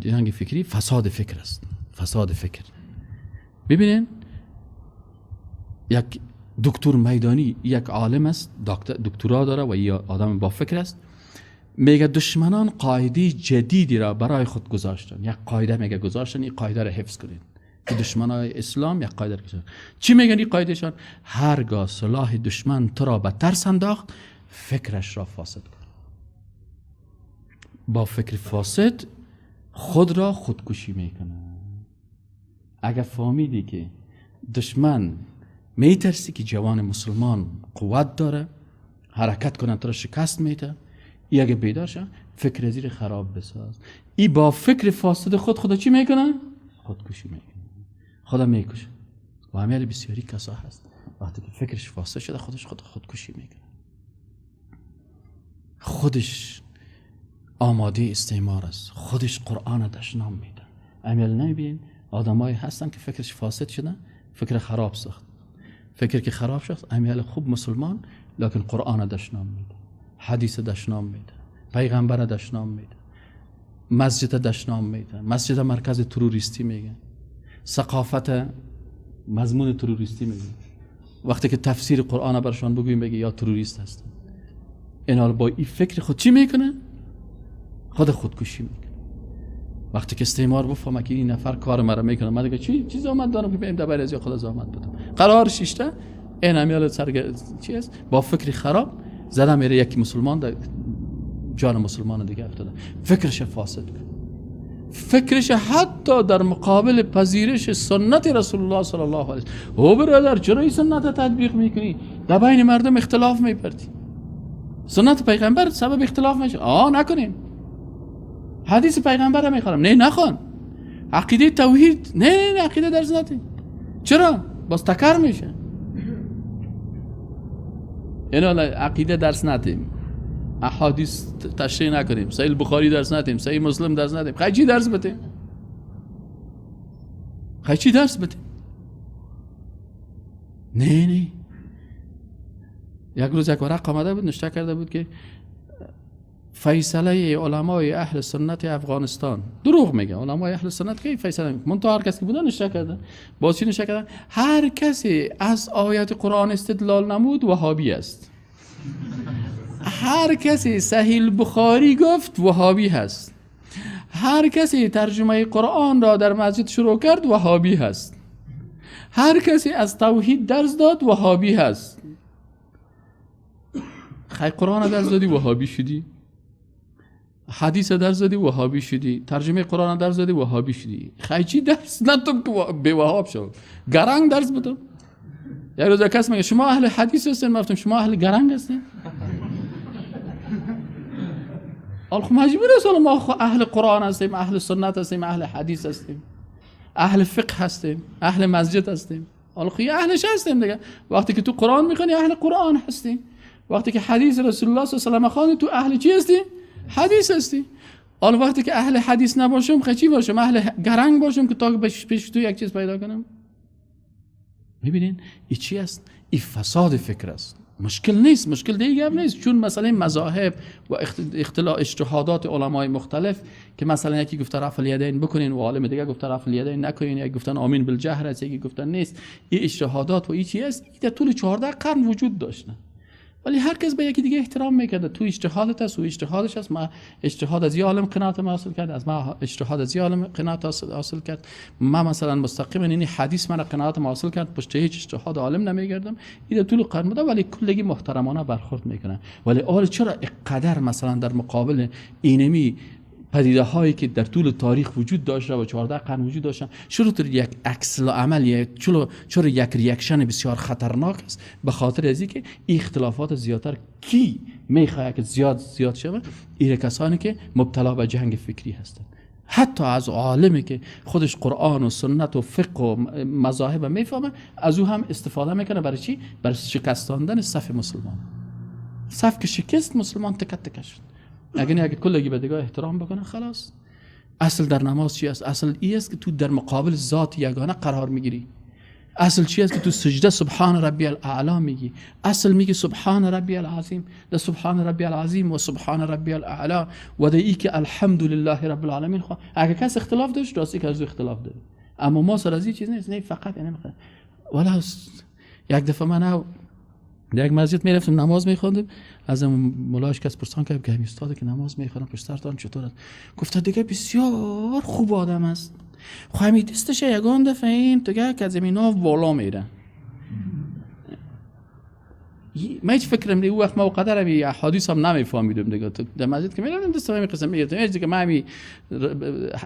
جنگ فکری فساد فکر است. فساد فکر. ببینین یک دکتر میدانی، یک عالم است، دکترا داره و یه آدم با فکر است، میگه دشمنان قاعده جدیدی را برای خود گذاشتن. یک قاعده میگه گذاشتن، این قاعده را حفظ کنید که دشمنای اسلام یک قاعده را گذاشتن. چی میگن این قاعدهشان؟ هرگاه سلاح دشمن تو را به ترس انداخت، فکرش را فاسد کن. با فکر فاسد خود را خودکشی میکنه. اگر فهمیدی که دشمن میترسی که جوان مسلمان قوت داره حرکت کنه تو را شکست میده، ای اگه بیدار شه فکر زیر خراب بساز. ای با فکر فاسد خود خدا چی میکنه؟ خودکشی میکنه، خدا میکشه. و همیل بسیاری کسا هست وقتی که فکرش فاسد شده خودش خودکشی میکنه، خودش آماده استعمار است، خودش قرآن دشنام میده. امیل نمیبینین آدمایی هستن که فکرش فاسد شده، فکر خراب ساخت، فکر که خراب شد امیل خوب مسلمان، لکن قرآن دشنام میده، حدیث دشنام میده، پیغمبر دشنام میده، مسجد دشنام میده، مسجد مرکز تروریستی میگه، ثقافت مضمون تروریستی میگه. وقتی که تفسیر قرآن برشان بگوییم بگه یا تروریست هستن. اینا با این فکر خود چی میکنه؟ خود خودکشی میکنه. وقتی که استعمار بفهمه که این نفر کار مرا میکنه، من دیگه چی زحمت دارم که بیم دبر از خود زحمت بدم، قرار شیشته این امیال سر چی است؟ با فکر خراب زده میره یکی مسلمان در جان مسلمان دیگه افتاده. فکرش فاسد کن، فکرش حتی در مقابل پذیرش سنت رسول الله صلی الله علیه و او برادر چرا این سنت تطبیق میکنی؟ در بین مردم اختلاف میپردی. سنت پیغمبر سبب اختلاف میشه. نکنین. حدیث پیغمبر رو میخوانم، نه نخوان. عقیده توحید، نه نه نه عقیده درس نده. چرا؟ باز تکر میشه. اینا عقیده درس ندیم، احادیث تشریح نکنیم، صحیح بخاری درس ندیم، صحیح مسلم درس ندیم. خیلی چی درس بدیم؟ خیلی چی درس بدیم؟ نه نه. یک روز یک ورق آمده بود، نشته کرده بود که فیصله علمای اهل سنت افغانستان، دروغ میگه، علمای اهل سنت که فیصله من تا هر کسی که بودن نشته کردن، باز چی نشته کردن؟ هر کسی از آیت قرآن استدلال نمود وهابی است. هر کسی صحیح بخاری گفت وهابی هست. هر کسی ترجمه قرآن را در مسجد شروع کرد وهابی هست. هر کسی از توحید درس داد وهابی هست. خی قرآن درس دادی وهابی شدی، حدیث درس دادی وهابی شدی، ترجمه قرآن درس دادی وهابی شدی. خی چی درس ندادم که به وهاب شد؟ گرنگ درس بدم. یک روز کس میگه شما اهل حدیث هستین، من گفتم شما اهل گرنگ هستین؟ خب مجبور است، ما اهل قرآن هستیم، اهل سنت هستیم، اهل حدیث هستیم، اهل فقه هستیم، اهل مسجد هستیم. حالا خب اهلش هستیم دیگه. وقتی که تو قرآن میخوانی اهل قرآن هستی، وقتی که حدیث رسول الله صلی الله علیه و آله خوانی تو اهل چی هستی؟ حدیث هستی. حالا وقتی که اهل حدیث نباشم خب چی باشم؟ اهل گرنگ باشم که تا پیش تو یک چیز پیدا کنم؟ میبینین این چی است؟ این فساد فکر است. مشکل نیست، مشکل دیگه هم نیست، چون مسئله مذاهب و اختلاف اجتهادات علمای مختلف که مثلا یکی گفته رفع الیدین بکنین و عالم دیگه گفته رفع الیدین نکنین، یکی گفتن آمین بالجهر است، یکی گفتن نیست. این اجتهادات و این چی است؟ این در طول 14 قرن وجود داشته، ولی هر کس به یکی دیگه احترام میکرده. تو اجتهادت است و اجتهادش است. ما اجتهاد از یه عالم قناعت حاصل کرد، از ما اجتهاد از یه عالم قناعت حاصل کرد. ما مثلا مستقیما این حدیث من قناعت حاصل کرد، پشت هیچ اجتهاد عالم نمیگردم. این طول قرن بوده، ولی کلگی محترمانه برخورد میکنه. ولی آل چرا اینقدر مثلا در مقابل اینمی پدیده هایی که در طول تاریخ وجود داشته و 14 قرن وجود داشته، چرا یک عکس العمل، چرا یک reaction بسیار خطرناک است؟ به خاطر از اینکه اختلافات زیادتر کی میخواد که زیاد زیاد شود؟ این کسانی که مبتلا به جنگ فکری هستند. حتی از عالمی که خودش قرآن و سنت و فقه و مذاهب میفهمه، از او هم استفاده میکنه. برای چی؟ برای شکستاندن صف مسلمان. صف که شکست، مسلمان تکه تکه شد. اگه اگه کلگی به دیگه احترام بکنه خلاص. اصل در نماز چی است؟ اصل ای است که تو در مقابل ذات یگانه قرار میگیری. اصل چی است؟ که تو سجده سبحان ربی الاعلی میگی. اصل میگی سبحان ربی العظیم، ده سبحان ربی العظیم و سبحان ربی الاعلی و ده ای که الحمدلله رب العالمین. خو اگه کس اختلاف داشت راستی که از اختلاف داره، اما ما سر از این چیز نیست. نه فقط یعنی والا یک دفعه من در یک مسجد میرفتم نماز میخوندم، از ملاش کس پرسان کرد که همین استاد که نماز میخوانم پشت سرتان چطور است؟ گفت دیگه بسیار خوب آدم است، خب همین دستش یگان دفعه این دیگه که از اینا بالا میره. من هیچ فکرم نه، او وقت ما قدر همی احادیث هم نمیفهمیدم دیگه. در مسجد که میرفتم دست همین قسم میگرفتم، هیچ دیگه من همی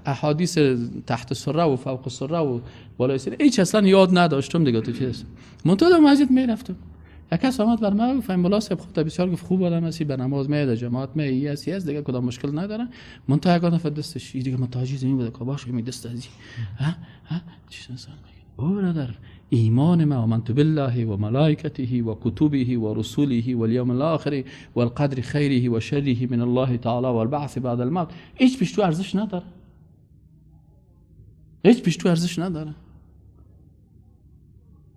احادیث تحت سره و فوق سره و بالای سره هیچ اصلا یاد نداشتم دیگه. تو چیز منتها در مسجد میرفتم، یک کس آمد بر من گفت مولا صاحب خود بسیار گفت خوب آدم هستی، به نماز میاد، جماعت می هستی هست دیگه کدام مشکل نداره. منتها یک دفعه دستش دیگه متوجه زمین بوده که باشه می دست ازی ها ها چیز انسان میگه او برادر ایمان ما آمنت بالله و ملائکته و کتبه و رسوله و الیوم الاخر والقدر خیره و شره من الله تعالی والبعث بعد الموت، هیچ پیش تو ارزش نداره، هیچ پیش تو ارزش نداره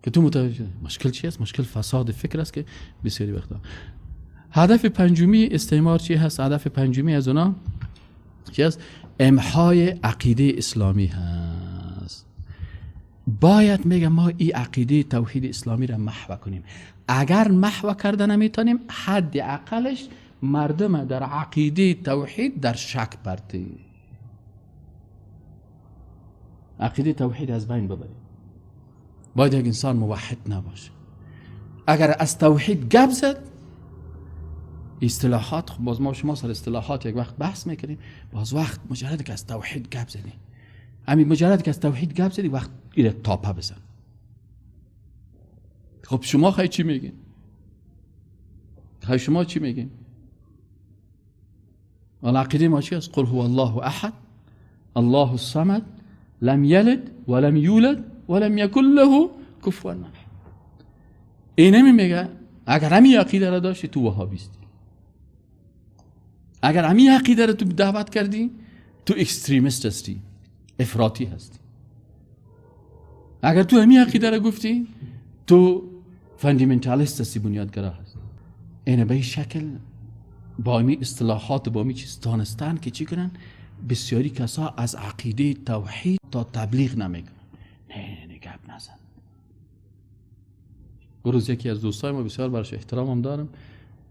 که تو متوجه. مشکل چی است؟ مشکل فساد فکر است که بسیاری وقتا. هدف پنجمی استعمار چی هست؟ هدف پنجمی از اونا چی است؟ امحای عقیده اسلامی هست. باید میگم ما این عقیده توحید اسلامی را محو کنیم. اگر محو کرده نمیتونیم، حد اقلش مردم در عقیده توحید در شک پرتی، عقیده توحید از بین ببریم. باید یک انسان موحد نباشه. اگر از توحید گپ زد، اصطلاحات، خب باز ما شما سر اصطلاحات یک وقت بحث میکنیم، باز وقت مجرد که از توحید گپ زدی، همین مجرد که از توحید گپ زدی وقت ایره تاپه بزن. خب شما خیلی چی میگین؟ خیلی شما چی میگین؟ عقیده ما چی است؟ قل هو الله احد الله الصمد لم یلد ولم یولد ولم یکن له کفوا احد. اینمی میگه اگر همین عقیده را داشتی تو وهابیستی، اگر همین عقیده را تو دعوت کردی تو extremist هستی، افراطی هستی. اگر تو همین عقیده را گفتی تو fundamentalist هستی، بنیادگرا هستی. اینه به این شکل با این اصطلاحات با این چیز دانستن که چی کنن؟ بسیاری کسا از عقیده توحید تا تبلیغ نمیکنن. نه نه گپ نزن. روز یکی از دوستای ما بسیار براش احترامم دارم،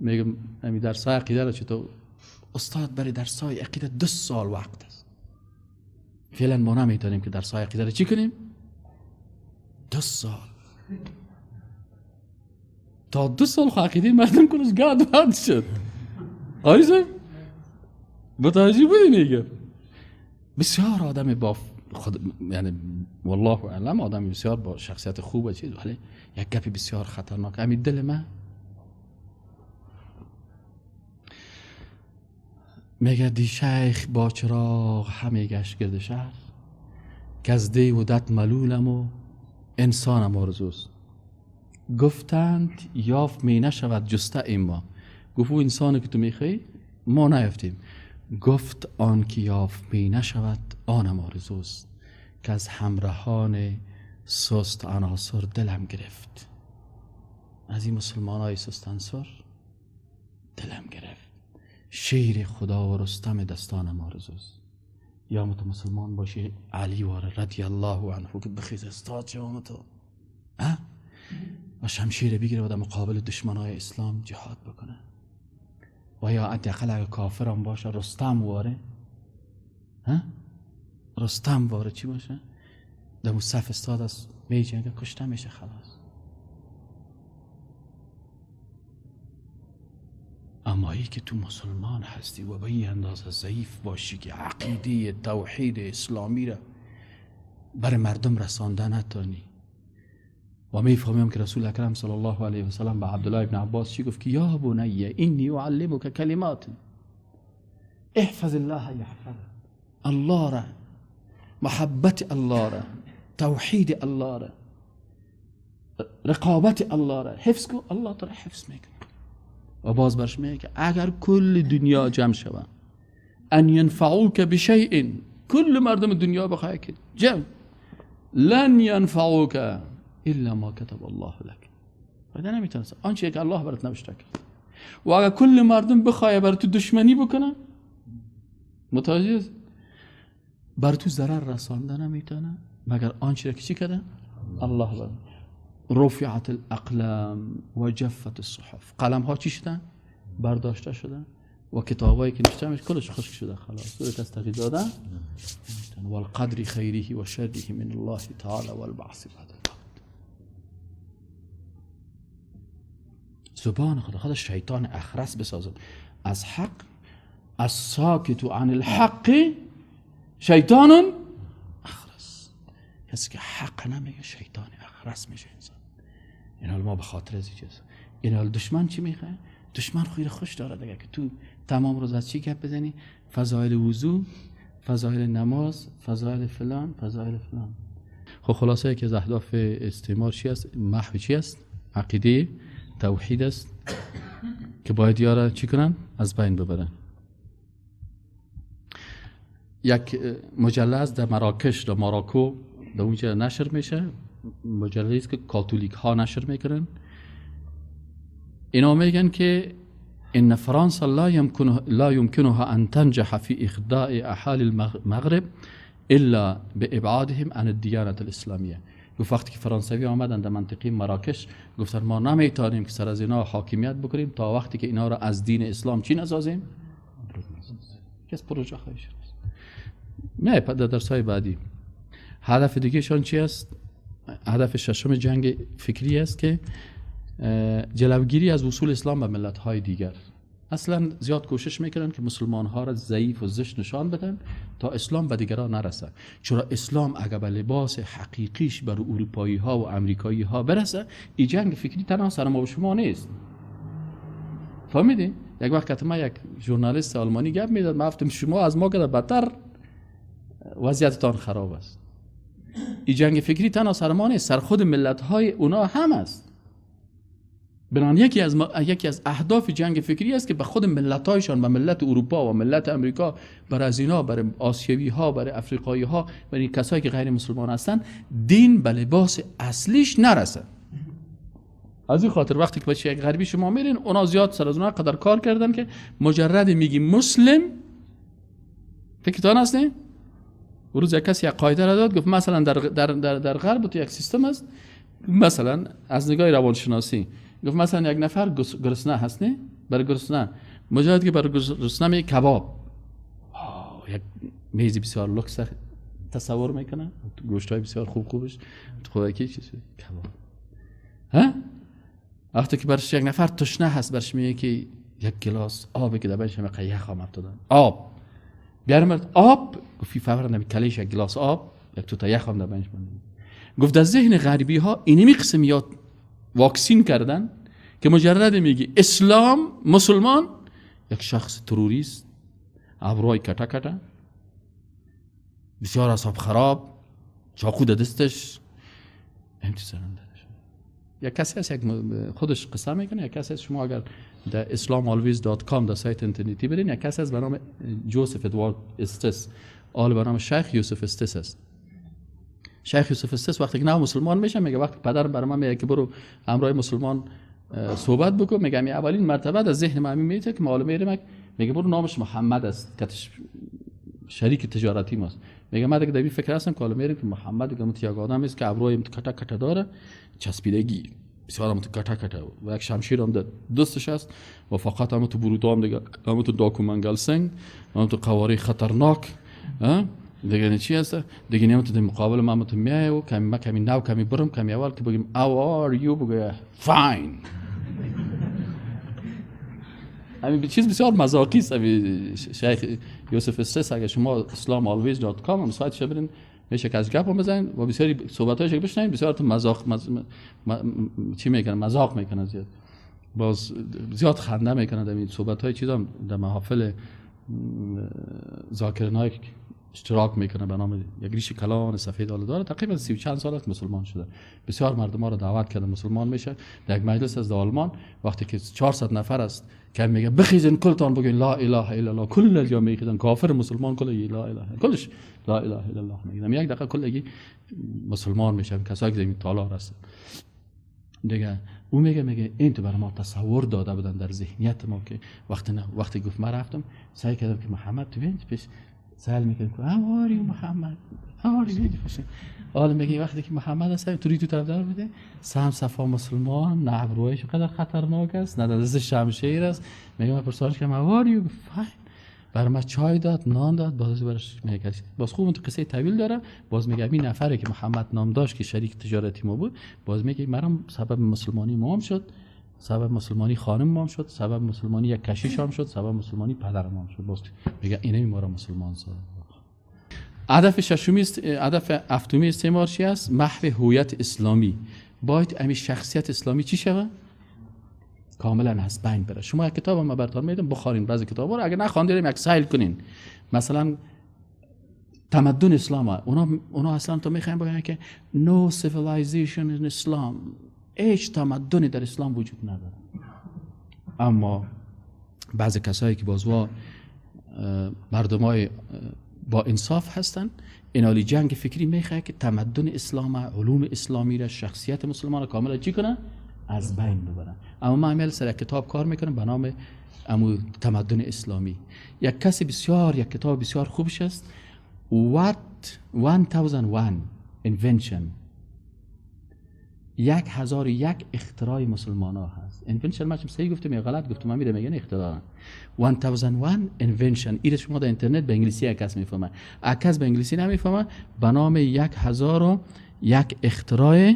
میگم همین درسای عقیده را چطور استاد برای درسای عقیده 2 سال وقت است. فعلا ما نمیتونیم که درسای عقیده را چی کنیم؟ 2 سال. تا 2 سال خو عقیده مردم کلش گاد باد شد. آری صاحب متوجه بودی میگه بسیار آدم با خود، یعنی والله اعلم آدم بسیار با شخصیت خوب و چیز، ولی یک گپی بسیار خطرناک. همین دل من میگه دی شیخ با چراغ همه گشت گرد شهر، که از دی و دت ملولم و انسانم آرزوست. گفتند یافت می نشود جسته این ما. گفت او انسانی که تو میخوای ما نیافتیم. گفت آن که یافت می نشود آنم آرزوست، که از همراهان سست عناصر دلم گرفت. از این مسلمان های سست عناصر دلم گرفت. شیر خدا و رستم دستانم آرزوست. یا متو مسلمان باشی علی واره رضی الله عنه که بخیز استاد شما تو و شمشیر بگیره و در مقابل دشمنای اسلام جهاد بکنه، و یا حداقل اگه کافرم باشه رستم واره، رستم واره چی باشه؟ در صف استاد است میجنگه کشته میشه خلاص. اما ای که تو مسلمان هستی و به این اندازه ضعیف باشی که عقیده توحید اسلامی را بر مردم رسانده نتانی. و میفهمیم که رسول اکرم صلی الله علیه و سلم به عبدالله ابن عباس چی گفت؟ که یا بنی انی اعلمک کلمات احفظ الله یحفظک. الله را، محبت الله را، توحید الله را، رقابت الله را حفظ کن، الله تو را حفظ میکنه. و باز برش میگه که اگر کل دنیا جمع شوند ان ینفعوک بشیء، کل مردم دنیا بخواه که جمع، لن ینفعوک الا ما کتب الله لک. فایده نمیتونست آنچه که الله برات نوشته کرد. و اگر کل مردم بخواه بر تو دشمنی بکنه، متوجه بر تو ضرر رسانده نمیتونه مگر آنچه که چی کرده الله برات. رفعت الاقلام و جفت الصحف. قلم ها چی شدن؟ برداشته شدن و کتابایی که نوشته میشه کلش خشک شده خلاص. صورت از تغییر دادن والقدر خیره و شره من الله تعالی والبعث بعد الموت. زبان خدا خدا شیطان اخرس بسازد از حق. الساکت عن الحق شیطان اخرس. کسی که حق نمیگه شیطان اخرس میشه انسان. این حال ما به خاطر از این چیز. این حال دشمن چی میخواه؟ دشمن خیلی خوش داره دیگه که تو تمام روز از چی گپ بزنی؟ فضایل وضو، فضایل نماز، فضایل فلان، فضایل فلان. خب خلاصه یکی از اهداف استعمار چی است؟ محو چی است؟ عقیده توحید است که باید یارا چی کنن؟ از بین ببرن. یک مجله است در مراکش، در مراکو، در اونجا نشر میشه. مجله است که کاتولیک ها نشر میکنن. اینا میگن که ان فرانسا لا يمكنها ان تنجح في اخضاع اهالي المغرب الا بابعادهم عن الديانه الاسلاميه. گفت وقتی که فرانسوی آمدن در منطقه مراکش، گفتن ما نمیتونیم که سر از اینا حاکمیت بکنیم تا وقتی که اینا را از دین اسلام چی نسازیم؟ کس پروژه خواهش نه. در درس‌های بعدی هدف دیگه شان چی است؟ هدف ششم جنگ فکری است که جلوگیری از وصول اسلام به ملت‌های دیگر. اصلا زیاد کوشش میکنن که مسلمان‌ها را ضعیف و زشت نشان بدن تا اسلام به دیگران نرسه. چرا اسلام اگر به لباس حقیقیش بر اروپایی‌ها و امریکایی‌ها برسه، این جنگ فکری تنها سر ما و شما نیست. فهمیدی؟ یک وقت که ما یک ژورنالیست آلمانی گپ میداد، ما گفتم شما از ما که بدتر وضعیتتان خراب است. این جنگ فکری تنها سر ما نیست، سر خود ملت‌های اونا هم است. بنابراین یکی از اهداف جنگ فکری است که به خود ملت‌هایشان، به ملت اروپا و ملت امریکا، بر از اینا، بر آسیوی‌ها، بر افریقایی‌ها، بر این کسایی که غیر مسلمان هستند، دین به لباس اصلیش نرسه. از این خاطر وقتی که بچه یک غربی شما میرین، اونا زیاد سر از اونا قدر کار کردن که مجرد میگی مسلم، فکرتان هست نه؟ روز یک کسی یک قاعده را داد، گفت مثلا در در در, در غرب تو یک سیستم است، مثلا از نگاه روانشناسی گفت مثلا یک نفر گرسنه هست نه؟ برای گرسنه، مجرد که برای گرسنه می کباب، یک میزی بسیار لوکس تصور میکنه، گوشت های بسیار خوب خوبش، خوراکی چیز کباب. ها، وقتی که برش یک نفر تشنه هست، برش میگه که یک گلاس آب که در بینش هم یخ آمد دادن آب بیارم آب، گفت فورا نمی کلیش یک گلاس آب، یک تو تا یخ هم در بینش مانده. گفت در ذهن غربی ها اینمی قسم یاد واکسین کردن که مجرد میگی اسلام، مسلمان، یک شخص تروریست، ابروهای کتا کتا، بسیار اعصاب خراب، چاقو در دستش، این یک کسی هست، یک خودش قصه میکنه. یک کسی هست، شما اگر در islamalways.com در سایت اینترنتی برین، یک کسی هست به نام جوزف ادوارد استس، آل به نام شیخ یوسف استس است. شیخ یوسف استس وقتی که نه مسلمان میشه، میگه وقتی پدرم برای من میگه که برو همراه مسلمان صحبت بکن، میگه اولین مرتبه در ذهن من میته که معلومه میرم، میگه برو نامش محمد است که شریک تجارتی ماست. میگه من دیگه در فکر هستم که حالا میریم که محمد که یک آدم است که ابروی کتا کتا داره، چسبیدگی بسیار هم کتا کتا و یک شمشیر هم در دستش است و فقط هم تو برودام دیگه، هم تو داکو منگل سنگ، هم تو قواره خطرناک دیگه چی هست دیگه، نیم تو مقابل ما تو میای و کمی ما کمی نو کمی برم کمی اول که بگیم how are you بگه fine. همین چیز بسیار مذاقی است. شیخ یوسف استس، اگه شما islamalways.com هم سایتش برین، میشه که از گپ هم بزنین و بسیاری صحبت‌هایش بشنوین، بسیار تو مذاق مز... چی میکنه، مذاق میکنه زیاد، باز زیاد خنده میکنه در این صحبت‌های چیزام. در محافل ذاکر نایک اشتراک میکنه، به نام یک ریش کلان سفید حالا داره، تقریبا 30 چند سال است مسلمان شده، بسیار مردم ها رو دعوت کرده، مسلمان میشه. در یک مجلس از آلمان وقتی که 400 نفر است که میگه بخیزین کلتان بگین لا اله الا الله، کل جا میخیزن، کافر مسلمان کل لا اله، کلش لا اله الا الله میگن، یک دقیقه کلگی مسلمان میشن کسایی که زمین تالار هستن دیگه. او میگه این تو برای ما تصور داده بودن در ذهنیت ما که وقتی نه وقتی گفت من رفتم سعی کردم که محمد تو بین پیش سأل میکنه که how are you محمد، how are you. حالا میگه وقتی که محمد هست توری تو طرف دار بوده سم صفا مسلمان، نه ابروهایش قدر خطرناک است، نه دست شمشیر است. میگه من پرسانش کردم how are you، fine. برای من چای داد، نان داد، باز براش میگه باز خوب تو قصه طویل داره. باز میگه این نفری که محمد نام داشت که شریک تجارتی ما بود، باز میگه مرام سبب مسلمانی ما هم شد، سبب مسلمانی خانم ما هم شد، سبب مسلمانی یک کشیش هم شد، سبب مسلمانی پدر ما هم شد. باز میگه اینه ما را مسلمان ساخت. هدف ششمی است، هدف هفتمی استعمار چی است؟ محو هویت اسلامی. باید امی شخصیت اسلامی چی شوه؟ کاملا از بین بره. شما یک کتاب ما براتون میدم بخوانین، بعضی کتابا رو اگه نخواندین یک سیل کنین. مثلا تمدن اسلام، اونا اصلا تو میخواین بگن که no civilization in Islam، هیچ تمدنی در اسلام وجود نداره. اما بعضی کسایی که بازوا مردمای با انصاف هستن، اینالی جنگ فکری میخواه که تمدن اسلام، علوم اسلامی را، شخصیت مسلمان را کاملا چی کنه؟ از بین ببرن. اما من عمل سر یک کتاب کار میکنم به نام امو تمدن اسلامی. یک کسی بسیار یک کتاب بسیار خوبش است، What 1001 Invention، 1001 اختراع مسلمان ها هست. invention ما چه صحیح گفتم یا غلط گفتم؟ من میره میگن اختراع 1001 invention. ایره شما در اینترنت به انگلیسی یک کس میفهمه، یک کس به انگلیسی نمیفهمه، به نام 1001 اختراع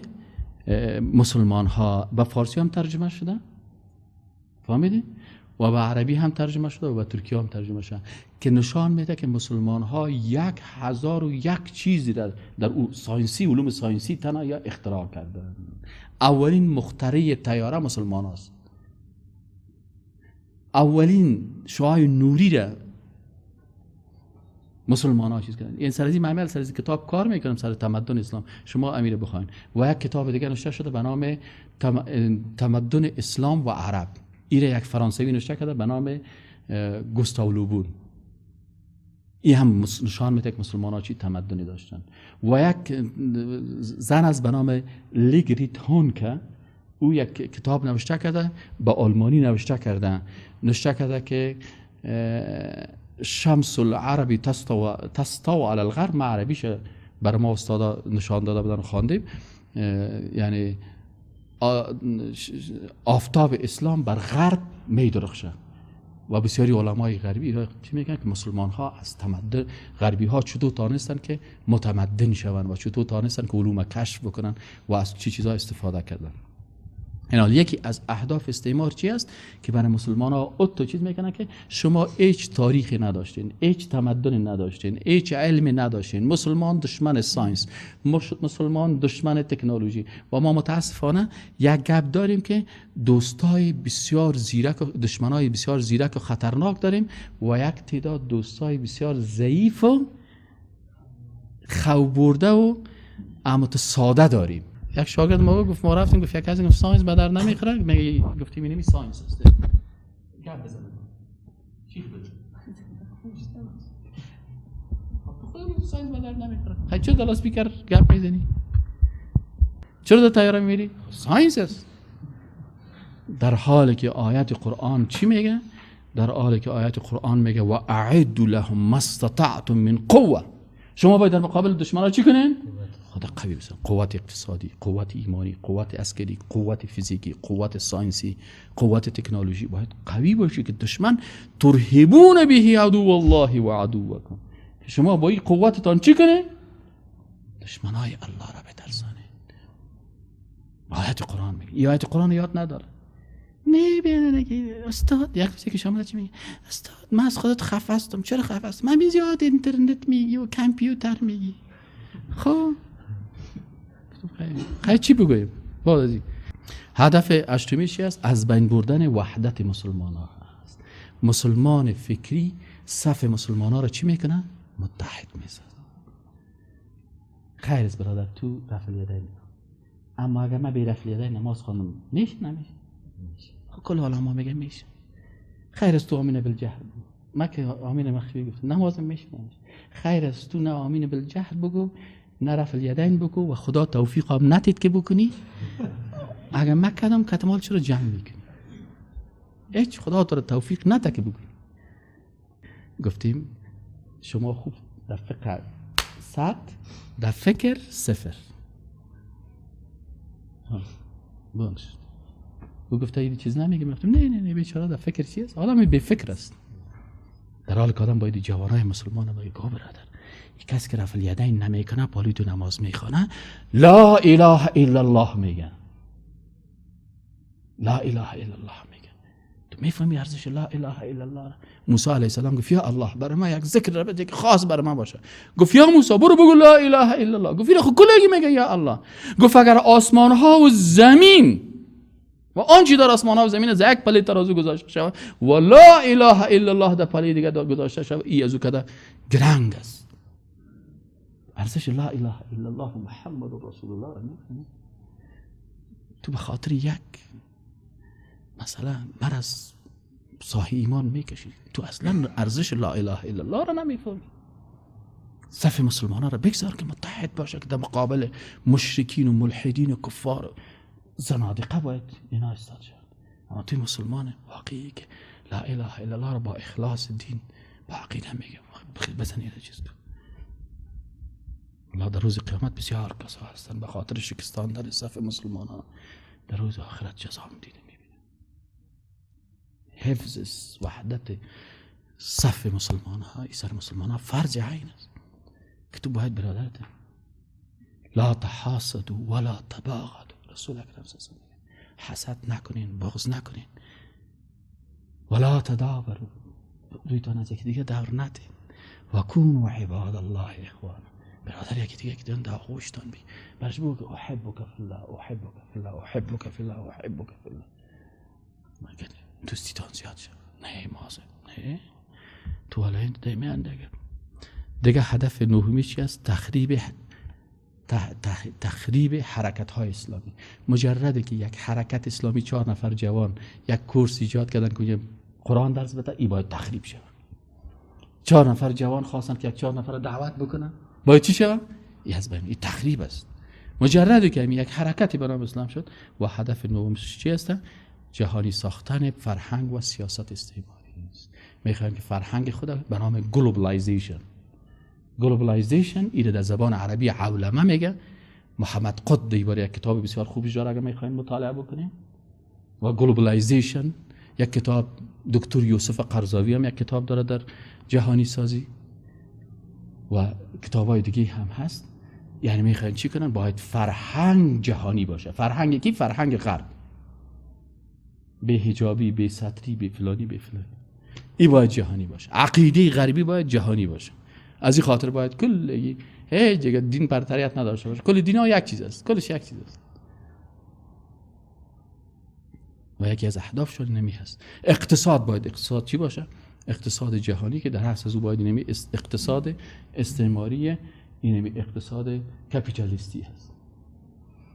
مسلمان ها به فارسی هم ترجمه شده، فهمیدی؟ و به عربی هم ترجمه شده و به ترکی هم ترجمه شده که نشان میده که مسلمان ها 1001 چیزی در او science ی، علوم science ی تنها یا اختراع کردن. اولین مخترع طیاره مسلمان هاست. اولین شعاع نوری را مسلمان ها چیز کردن. این سر از معمل سر از کتاب کار میکنم سر تمدن اسلام، شما امیر بخواین. و یک کتاب دیگه نوشته شده به نام تمدن اسلام و عرب. ایره یک فرانسوی نوشته کرده به نام گوستاو لوبون. این هم نشان میده که مسلمان ها چی تمدنی داشتن. و یک زن از به نام لیگریت هونکه او یک کتاب نوشته کرده، به آلمانی نوشته کرده، نوشته کرده که شمس العربی تستو علی الغرب. ما عربیش بر ما استادا نشان داده بودن، خواندیم، یعنی آفتاب اسلام بر غرب می درخشه. و بسیاری علمای غربی چی میگن که مسلمان ها از تمدن غربی ها چطور تانستن که متمدن شوند و چطور تانستن که علوم کشف بکنن و از چی چیزا استفاده کردن. اینا یکی از اهداف استعمار چی است؟ که برای مسلمان ها اتو چیز میکنن که شما هیچ تاریخی نداشتین، هیچ تمدنی نداشتین، هیچ علمی نداشتین. مسلمان دشمن science، مسلمان دشمن تکنولوژی. و ما متاسفانه یک گپ داریم که دوستای بسیار زیرک و دشمنای بسیار زیرک و خطرناک داریم و یک تعداد دوستای بسیار ضعیف و خوابرده و اما ساده داریم. یک شاگرد ما گفت ما رفتیم، گفت یک از گفت science به در نمیخوره، میگه گفتیم اینمی science است. گپ بزن چی بزن؟ خود science به در نمیخوره. خیلی چرا در اسپیکر گپ میزنی؟ چرا در طیاره میری؟ science است. در حالی که آیت قرآن چی میگه؟ در حالی که آیت قرآن میگه و اعدوا لهم ما استطعتم من قوه. شما باید در مقابل دشمنا چی کنین؟ خدا قوی بسن. قوت اقتصادی، قوت ایمانی، قوت عسکری، قوت فیزیکی، قوت science ی، قوت تکنولوژی. باید قوی باشی که دشمن ترهبون به عدو الله و عدوکم، شما با این قوتتان چی کنه؟ دشمنای الله را بترسانید. آیت قرآن میگه. این آیت قرآن یاد نداره. نه بیانه که استاد یک چیزی که شما چی میگه؟ استاد من از خودت خفه هستم. چرا خفه هستم؟ من زیاد اینترنت میگی و کامپیوتر میگی. خب خیلی چی بگوییم؟ بعد از این هدف هشتمی چی است؟ از بین بردن وحدت مسلمان ها است. مسلمان فکری صف مسلمان ها را چی میکنه؟ متحد میسازه. خیر است برادر، تو رفع الیدین، اما اگر من بی رفع الیدین نماز خواندم میشه نمیشه؟ خب کل علما میگه میشه. خیر است تو آمین بالجهر بگو، من که آمین مخفی گفتم نمازم میشه نمیشه. خیر است تو نه آمین بالجهر بگو نه رفع الیدین بگو و خدا توفیق هم ندید که بکنی. اگر من کردم کتمال چرا جمع میکنی؟ هیچ خدا تو را توفیق نده که بکنی. گفتیم شما خوب در فقه 100، در فکر 0. بونش او گفته این چیز نمیگه. گفتم نه نه نه بیچاره در فکر چی است؟ آدم بی فکر است. در حال که آدم باید جوانای مسلمان باید گو برادر، یک کس که رفع الیدین نمیکنه پالی تو نماز میخوانه لا اله الا الله میگه، لا اله الا الله میگه. تو میفهمی ارزش لا اله الا الله؟ موسی علیه السلام گفت یا الله برای من یک ذکر را بده که خاص برای من باشه. گفت یا موسی برو بگو لا اله الا الله. گفت خب کلگی میگه یا الله. گفت اگر آسمان ها و زمین و آنچه در آسمان ها و زمین از یک پلی ترازو گذاشته شود و لا اله الا الله در پلی دیگه گذاشته شود، ای از او کده گرنگ است. ارزش لا اله الا الله محمد رسول الله را میفهمی؟ تو به خاطر یک مثلا مرض صاحب ایمان میکشی، تو اصلا ارزش لا اله الا الله را نمیفهمی. صف مسلمان ها را بگذار که متحد باشه که در مقابل مشرکین و ملحدین و کفار زنادقه باید اینا استاد شد. اما توی مسلمان واقعی که لا اله الا الله را با اخلاص دین با عقیده میگه بزن این چیز. الله در روز قیامت بسیار کسا هستن به خاطر شکستاندن صف مسلمان ها در روز آخرت جزا میدیده میبینه. حفظ وحدت صف مسلمان ها ایسر مسلمان ها فرض عین است که تو باید برادرت لا تحاسدوا ولا تباغضوا. رسول اکرم صلی الله علیه و حسد نکنین، بغض نکنین، ولا تدابروا، رویتان از یکی دیگه دور ندین، و کونوا عباد الله اخوانا. برادر یکی دیگه که دارن در آغوشتان بی برش بگو احبک فی الله، احبک فی الله، احبک فی الله، احبک فی الله. مگه دوستیتان زیاد شد؟ نه مازه نه تو حالا این دیگه دیگه. هدف نهمی چی است؟ تخریب حرکت های اسلامی. مجرده که یک حرکت اسلامی 4 نفر جوان یک کورس ایجاد کردن که قرآن درس بده، ای باید تخریب شود. 4 نفر جوان خواستن که یک 4 نفر دعوت بکنن، باید چی شود؟ ای از بین، ای تخریب است. مجرد که یک حرکتی به نام اسلام شد. و هدف نهمش چی است؟ جهانی ساختن فرهنگ و سیاست استعماری است. میخوایم که فرهنگ خود به نام globalization، globalization ایره در زبان عربی عولمه میگه. محمد قطب دیوار یک کتاب بسیار خوبی داره اگر میخوایم مطالعه بکنیم. و globalization یک کتاب دکتر یوسف قرضاوی هم یک کتاب داره در جهانی سازی و کتابای دیگه هم هست. یعنی میخواین چی کنن؟ باید فرهنگ جهانی باشه. فرهنگ کی؟ فرهنگ غرب، به حجابی، به ستری، به فلانی، به فلانی، ای باید جهانی باشه. عقیده غربی باید جهانی باشه. از این خاطر باید کل هیچ دیگه دین برتریت نداشته باشه. کل دینا یک چیز است، کلش یک چیز است. و یکی از اهدافشون نمی هست. اقتصاد باید اقتصاد چی باشه؟ اقتصاد جهانی که در هست از او باید نمی اقتصاد استعماری، اینمی اقتصاد کپیتالیستی هست.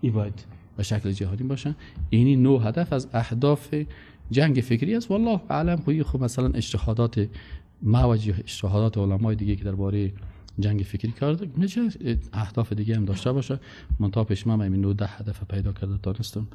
ای باید به شکل جهانی باشه. اینی نو هدف از اهداف جنگ فکری است. والله اعلم. خب مثلا اجتهادات ما و اجتهادات علمای دیگه که درباره جنگ فکری کار داره، میشه اهداف دیگه هم داشته باشه. من تا پیش من همین 9 هدف پیدا کرده دانستم.